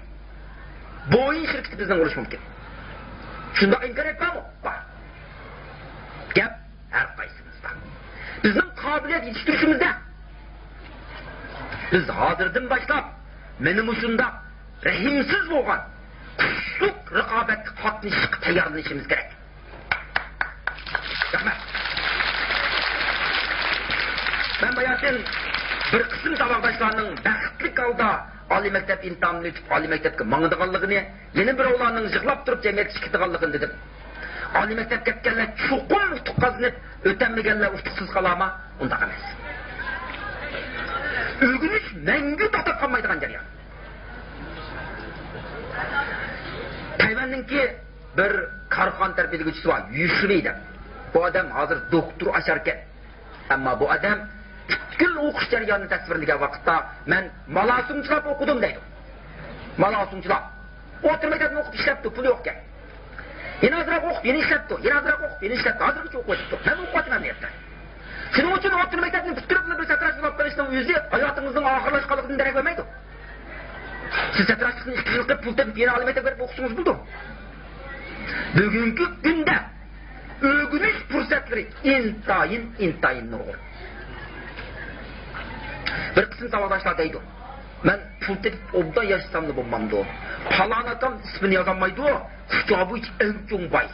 بويىڭ شىركىتى بىزنىڭ بولۇشى مۇمكىن. شۇنداق ئىمكانىيەت بارمۇ؟ بار. گەپ ھەر قايسىمىزدا. بىزنىڭ قابىلىيەت يېتىشتۈرۈشىمىزدە. بىز ھازىردىن باشلاپ مانا مۇشۇنداق رەھىمسىز بولغان كۈچلۈك رىقابەتكە قاتنىشىشقا تەييارلىنىشىمىز كېرەك. رەھمەت. مەن باياتىن بىر قىسىم ساۋاقداشلارنىڭ بەختلىك ھالدا ئالىي مەكتەپ ئىمتىھانىنى ئۆتۈپ، ئالىي مەكتەپكە ماڭىدىغانلىقىنى، يەنە بىراۋلارنىڭ يىغلاپ تۇرۇپ جەمئىيەتكە چىقىدىغانلىقىنى دېدىم. ئالىي مەكتەپكە كەتكەنلەر چوقۇم ئۇتۇق قازىنىپ، ئۆتەلمىگەنلەر ئۇتۇقسىز قالارما؟ ئۇنداق ئەمەس. ئۆگىنىش مەڭگۈ توختاپ قالمايدىغان جەريان. تەيۋەننىڭكى بىر كارخانا تەربىيەلىگۈچىسى بار، يۈشۈرى دەپ. بۇ ئادەم ھازىر دوكتور ئاشاركەن. ئەمما بۇ ئادەم پۈتكۈل ئوقۇش جەريانىنى تەسۋىرلىگەن ۋاقىتتا، مەن مالاسۇڭچىلاپ ئوقۇدۇم دەيدۇ. مالاسۇڭچىلاپ. ئوتتۇرا مەكتەپنى ئوقۇپ ئىشلەپتۇ، پۇلى يوقكەن. يەنە ئازراق ئوقۇپ، يەنە ئىشلەپتۇ، يەنە ئازراق ئوقۇپ، يەنە ئىشلەپتۇ. ھازىرغىچە ئوقۇۋېتىپتۇ. مەن ئوقۇۋاتىمەن بۇ يەردە. شۇنىڭ ئۈچۈن ئوتتۇرا مەكتەپنى پۈتتۈرۈپلا بىر ساتىراش بولۇپ قېلىشنىڭ ئۆزى ھاياتىڭىزنىڭ ئاخىرلاشقانلىقىدىن دېرەك بەرمەيدۇ. سىز ساتىراشلىقنى ئىككى يىل قىلىپ، پۇل تېپىپ، يەنە ئالىي مەكتەپكە بېرىپ ئوقۇسىڭىز بولىدۇ. بۈگۈنكى كۈندە ئۆگىنىش پۇرسەتلىرى ئىنتايىن، ئىنتايىن نۇرغۇن. بىر قىسىم ساۋاقداشلار دەيدۇ، مەن پۇل تېپىپ ئوبدان ياشىساملا بولمامدۇ؟ پالان ئاكام ئىسمىنى يازالمايدۇ، كۇچا بويىچە ئەڭ چوڭ باي.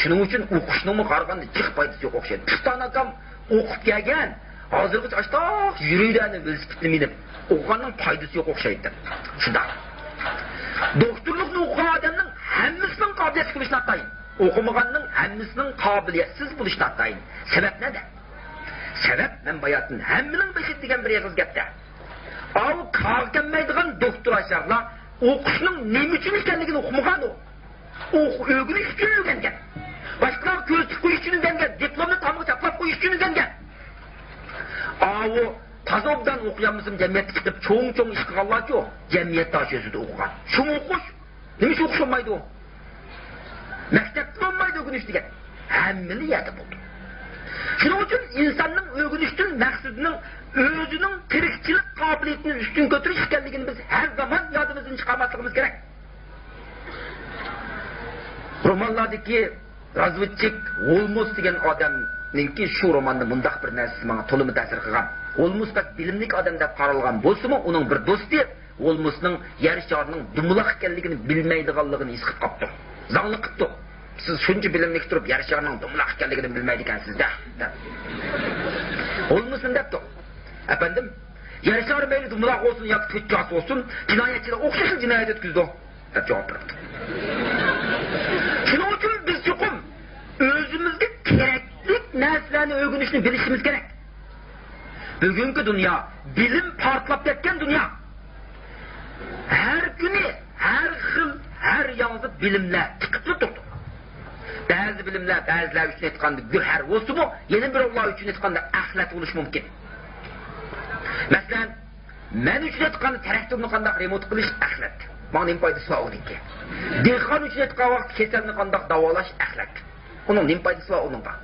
شۇنىڭ ئۈچۈن ئوقۇشنىڭمۇ قارىغاندا جىق پايدىسى يوق ئوخشايدۇ. پىستان ئاكام ئوقۇپ كەلگەن، ھازىرغىچە ئاشتاق يۈرىدۇ، ئەنە ۋېلىسىپىتنى مىنىپ. ئوقۇغاننىڭ پايدىسى يوق ئوخشايدۇ. شۇنداق. دوكتورلۇقنى ئوقۇغان ئادەمنىڭ ھەممىسىنىڭ قابىلىيەتلىك بولۇشى ناتايىن. ئوقۇمىغاننىڭ ھەممىسىنىڭ قابىلىيەتسىز بولۇشى ناتايىن. سەۋەب نەدە؟ سەۋەب، مەن باياتىن ھەممىنىڭ بېشىدا دېگەن بىر ئېغىز گەپتە. ئاۋۇ كارغا كەلمەيدىغان دوكتور ئاشارلار ئوقۇشنىڭ نېمە ئۈچۈن ئىكەنلىكىنى ئۇقمىغان ئۇ. ئۇ ئۆگىنىش ئۈچۈن ئۆگەنگەن. باشقىلارغا كۆرسىتىپ قويۇش ئۈچۈن ئۆگەنگەن. دىپلومنى تامغا چاپلاپ قويۇش ئۈچۈن ئۆگەنگەن. ئاۋۇ تازا ئوبدان ئوقۇيالمىسىمۇ جەمئىيەتكە چىقىپ چوڭ-چوڭ ئىش قىلغانلارچۇ، جەمئىيەت تاشى ئۆزىدە ئوقۇغان. شۇمۇ ئوقۇش؟ نېمە ئۈچۈن ئوقۇش بولمايدۇ؟ مەكتەپتە بولمايدۇ ئۆگىنىش دېگەن. ھەممىلا يەردە بولىدۇ. شۇنىڭ ئۈچۈن ئىنساننىڭ ئۆگىنىشتىن مەقسىتىنىڭ ئۆزىنىڭ تىرىكچىلىك قابىلىيىتىنى ئۈستۈن كۆتۈرۈش ئىكەنلىكىنى بىز ھەر زامان يادىمىزدىن چىقارماسلىقىمىز كېرەك. رومانلاردىكى رازۋېدچىك ھولمس دېگەن ئادەمنىڭكى شۇ روماندا مۇنداق بىر نەرسىسى ماڭا تولىمۇ تەسىر قىلغان. ھولمس بەك بىلىملىك ئادەم دەپ قارالغان بولسىمۇ، ئۇنىڭ بىر دوستى ھولمسنىڭ يەر شارىنىڭ دومىلاق ئىكەنلىكىنى بىلمەيدىغانلىقىنى ھېس قىلىپ قاپتۇ. زاڭلىق قىپتۇ. سىز شۇنچە بىلىملىك تۇرۇپ، يەر شارىنىڭ دومىلاق ئىكەنلىكىنى بىلمەيدىكەنسىز-دە، دەپ. ھولمس نېمە دەپتۇ؟ ئەپەندىم، يەر شارى مەيلى دومىلاق بولسۇن ياكى تۆت چاسا بولسۇن، جىنايەتچىلەر ئوخشاشلا جىنايەت ئۆتكۈزىدۇ، دەپ جاۋاب بېرىپتۇ. شۇنىڭ ئۈچۈن بىز چوقۇم ئۆزىمىزگە كېرەكلىك نەرسىلەرنى ئۆگىنىشنى بىلىشىمىز كېرەك. بۈگۈنكى دۇنيا، بىلىم پارتلاپ كەتكەن دۇنيا. ھەر كۈنى ھەر خىل، ھەر ياڭزا بىلىملەر چىقىپلا تۇرىدۇ. بەزى بىلىملەر بەزىلەر ئۈچۈن ئېيتقاندا گۆھەر بولسىمۇ، يەنە بىراۋلار ئۈچۈن ئېيتقاندا ئەخلەت بولۇشى مۇمكىن. مەسىلەن، مەن ئۈچۈن ئېيتقاندا تىراكتورنى قانداق رېمونت قىلىش ئەخلەت. ماڭا نېمە پايدىسى بار ئۇنىڭكى؟ دېھقان ئۈچۈن ئېيتقان ۋاقىت كېسەلنى قانداق داۋالاش ئەخلەت. ئۇنىڭ نېمە پايدىسى بار ئۇنىڭغا؟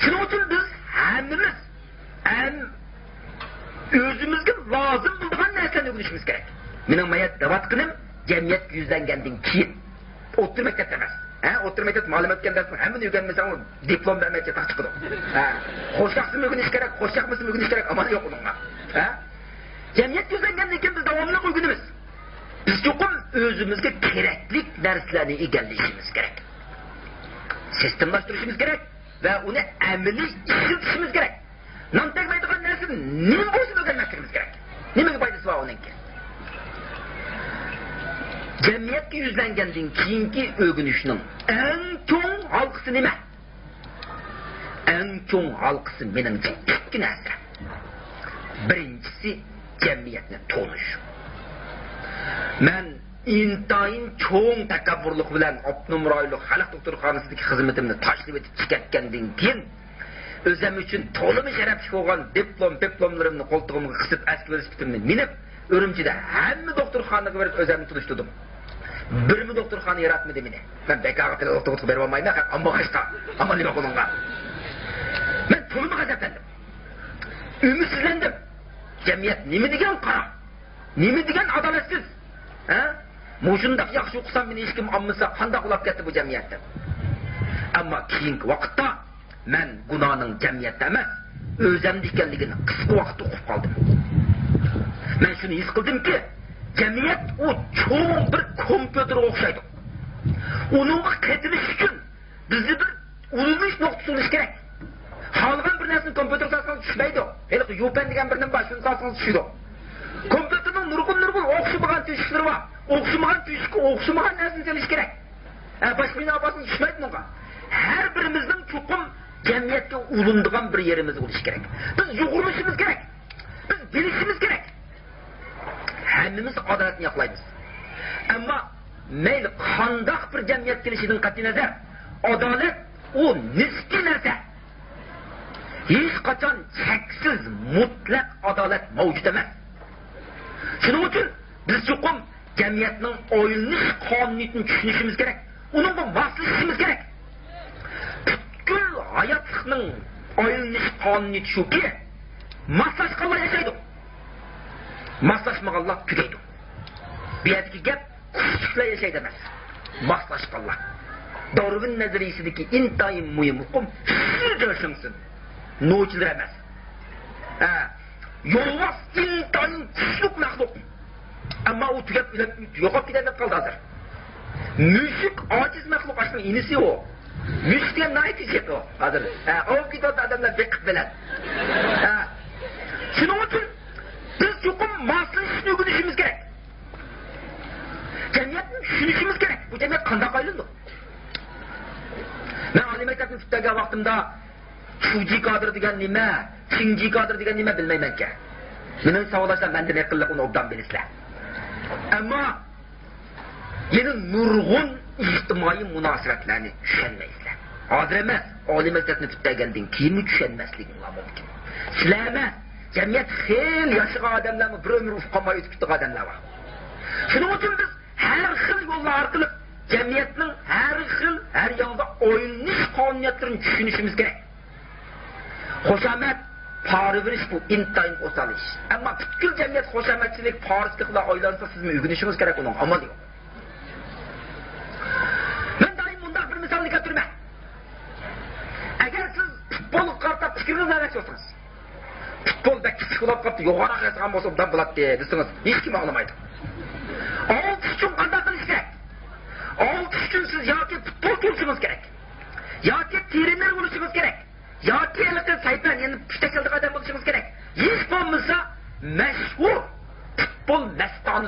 شۇنىڭ ئۈچۈن بىز ھەممىمىز ئەم، ئۆزىمىزگە لازىم بولىدىغان نەرسىلەرنى ئۆگىنىشىمىز كېرەك. مېنىڭ مايا دەۋاتقىنىم جەمئىيەتكە يۈزلەنگەندىن كېيىن. ئوتتۇرا مەكتەپتە ئەمەس. ھە، ئوتتۇرا مەكتەپتە مالىم ئۆتكەن دەرسنىڭ ھەممىنى ئۆگەنمىسەڭ، دىپلوم بەرمەيدىغان چاغ چىقىدۇ. ھە، خوش ياقسىمۇ ئۆگىنىش كېرەك، خوش ياقمىسىمۇ ئۆگىنىش كېرەك، ئامال يوق ئۇنىڭغا. ھە؟ جەمئىيەتكە يۈزلەنگەندىن كېيىن بىز داۋاملىق ئۆگىنىمىز. بىز چوقۇم ئۆزىمىزگە كېرەكلىك نەرسىلەرنى ئىگىلىشىمىز كېرەك. سىستېمىلاشتۇرۇشىمىز كېرەك ۋە ئۇنى ئەمەلىي ئىشلىتىشىمىز كېرەك. نان تەگمەيدىغان نەرسە نېمە بولسۇن ئۆگەنمەسلىكىمىز كېرەك. نېمىگە پايدىسى بار ئۇنىڭكى؟ جەمئىيەتكە يۈزلەنگەندىن كېيىنكى ئۆگىنىشنىڭ ئەڭ چوڭ ھالقىسى نېمە؟ ئەڭ چوڭ ھالقىسى مېنىڭچە ئىككى نەرسە. بىرىنچىسى، جەمئىيەتنى تونۇش. مەن ئىنتايىن چوڭ تەكەببۇرلۇق بىلەن ئاپتونوم رايونلۇق خەلق دوختۇرخانىسىدىكى خىزمىتىمنى تاشلىۋېتىپ چىقىۋەتكەندىن كېيىن، ئۆزۈم ئۈچۈن تولىمۇ شەرەپلىك بولغان دىپلوم، دىپلوملىرىمنى قولتۇقۇمغا قىسىپ، ئەسكى ۋېلىسىپىتىمنى مىنىپ، ئۈرۈمچىدە ھەممە دوختۇرخانىغا بېرىپ ئۆزۈمنى تونۇشتۇردۇم. بىرمۇ دوختۇرخانا ياراتمىدى مېنى. مەن بەك ئاغرىپ دوختۇرغا بېرىۋالمايمەن، ئامما باشقا، ئامما نېمە قولۇڭغا. مەن تولىمۇ غەزەپلەندىم. ئۈمىدسىزلەندىم. جەمئىيەت نېمە دېگەن قارا؟ نېمە دېگەن ئادالەتسىز؟ ھە؟ مۇشۇنداق ياخشى ئوقۇسام مېنى ھېچكىم ئالمىسا قانداق ئۇلاپ كەتتى بۇ جەمئىيەت دەپ. ئەمما كېيىنكى ۋاقىتتا مەن گۇناھنىڭ جەمئىيەتتە ئەمەس، ئۆزۈمدە ئىكەنلىكىنى قىسقا ۋاقىتتا ئۇقۇپ قالدىم. مەن شۇنى ھېس قىلدىمكى، جەمئىيەت ئۇ چوڭ بىر كومپيۇتېرغا ئوخشايدۇ. ئۇنىڭغا قېتىلىش ئۈچۈن بىزدە بىر ئۇلىنىش نۇقتىسى بولۇشى كېرەك. خالىغان بىر نەرسىنى كومپيۇتېرغا سالسىڭىز چۈشمەيدۇ. ھېلىقى يۇپەن دېگەن بىر نېمە بار، شۇنى سالسىڭىز چۈشىدۇ. كومپيۇتېرنىڭ نۇرغۇن-نۇرغۇن ئوخشىمىغان تۆشۈكلىرى بار. ئوخشىمىغان تۆشۈككە ئوخشىمىغان نەرسىنى سېلىش كېرەك. ھە، باشقا بىناغا بارسىڭىز چۈشمەيدۇ بۇنىڭغا. ھەر بىرىمىزنىڭ چوقۇم جەمئىيەتكە ئۇلىنىدىغان بىر يېرىمىز بولۇشى كېرەك. بىز يۇغۇرۇلۇشىمىز كېرەك. بىز بىلىشىمىز كېرەك. ھەممىمىز ئادالەتنى ياقلايمىز. ئەمما مەيلى قانداق بىر جەمئىيەت كېلىشىدىن قەتئىينەزەر، ئادالەت ئۇ نىسپىي نەرسە. ھېچقاچان چەكسىز، مۇتلەق ئادالەت مەۋجۇت ئەمەس. شۇنىڭ ئۈچۈن بىز چوقۇم جەمئىيەتنىڭ ئايلىنىش قانۇنىيىتىنى چۈشىنىشىمىز كېرەك، ئۇنىڭغا ماسلىشىشىمىز كېرەك. پۈتكۈل ھاياتلىقنىڭ ئايلىنىش قانۇنىيىتى شۇكى، ماسلاشقانلار ياشايدۇ، ماسلاشمىغانلار تۈگەيدۇ. بۇ يەردىكى گەپ كۈچلۈكلەر ياشايدۇ ئەمەس، ماسلاشقانلار. دارۋىن نەزەرىيىسىدىكى ئىنتايىن مۇھىم ئۇقۇم شىجېشىڭسىن، نوچىلار ئەمەس. ھە، يولۋاس ئىنتايىن كۈچلۈك مەخلۇق. ئەمما ئۇ تۈگەپ، يوقاپ كېتەي دەپ قالدى ھازىر. مۈشۈك ئاجىز مەخلۇق، ئاشۇنىڭ ئىنىسى ئۇ. مۈشۈك دېگەن ناھايىتى جىق ئۇ ھازىر. ھە، ئاۋۇپ كېتىۋاتىدۇ ئادەملەر بېقىپ بىلەن. ھە. شۇنىڭ ئۈچۈن بىز چوقۇم ماسلىشىشنى ئۆگىنىشىمىز كېرەك. جەمئىيەتنى چۈشىنىشىمىز كېرەك. بۇ جەمئىيەت قانداق ئايلىنىدۇ؟ مەن ئالىي مەكتەپنى پۈتتۈرگەن ۋاقتىمدا چۇجى كادىر دېگەن نېمە، چىڭجى كادىر دېگەن نېمە بىلمەيمەنكەن. مېنىڭ ساۋاقداشلار مەندىن ئەقىللىق، ئۇنى ئوبدان بىلىسىلەر. ئەمما يەنە نۇرغۇن ئىجتىمائىي مۇناسىۋەتلەرنى چۈشەنمەيسىلەر. ھازىر ئەمەس، ئالىي مەكتەپنى پۈتتۈرگەندىن كېيىنمۇ چۈشەنمەسلىكىڭلار مۇمكىن. سىلەر ئەمەس، جەمئىيەت خېلى ياشىغان ئادەملەرمۇ بىر ئۆمۈر ئۇقۇپ قالماي ئۆتۈپ كېتىدىغان ئادەملەر بار. شۇنىڭ ئۈچۈن بىز ھەر خىل يوللار ئارقىلىق جەمئىيەتنىڭ ھەر خىل، ھەر ياندا ئايلىنىش قانۇنىيەتلىرىنى چۈشىنىشىمىز كېرەك. خۇشامەت، پارا بېرىش بۇ ئىنتايىن ئوسال ئىش. ئەمما پۈتكۈل جەمئىيەت خۇشامەتچىلىك، پارىچىلىققا ئايلانسا، سىزمۇ ئۆگىنىشىڭىز كېرەك، ئۇنىڭ ئامالى يوق. مەن دائىم مۇنداق بىر مىسالنى كەلتۈرىمەن. ئەگەر سىز پۇتبولغا قارىتا پىكرىڭىزنى ئەۋەتىۋاتسىڭىز، پۇتبول بەك كىچىك بولۇپ قاپتۇ، يوغانراق ياسىغان بولسا ئوبدان بولاتتى دېسىڭىز، ھېچكىم ئاڭلىمايدۇ. ئالتىش ئۈچۈن قانداق قىلىش كېرەك؟ ئالتىش ئۈچۈن سىز ياكى پۇتبول كۆرۈشىڭىز كېرەك، ياكى ترېنېر بولۇشىڭىز كېرەك، ياكى ھېلىقى سەيپەن، يەنى پۇشتەك چالىدىغان ئادەم بولۇشىڭىز كېرەك. ھېچ بولمىسا مەش-،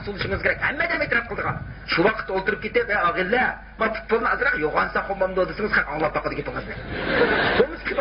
تونۇشىڭىز كېرەك. ھەممە ئادەم ئېتىراپ قىلىدىغان. شۇ ۋاقىتتا ئولتۇرۇپ كېتىپ، ئە، ئاغىنىلەر، ما پۇتبولنى ئازراق يوغانساق بولمامدۇ دېسىڭىز، قېنى ئاڭلاپ باقىدۇ گېپىڭىزنى. بولمىسا كىم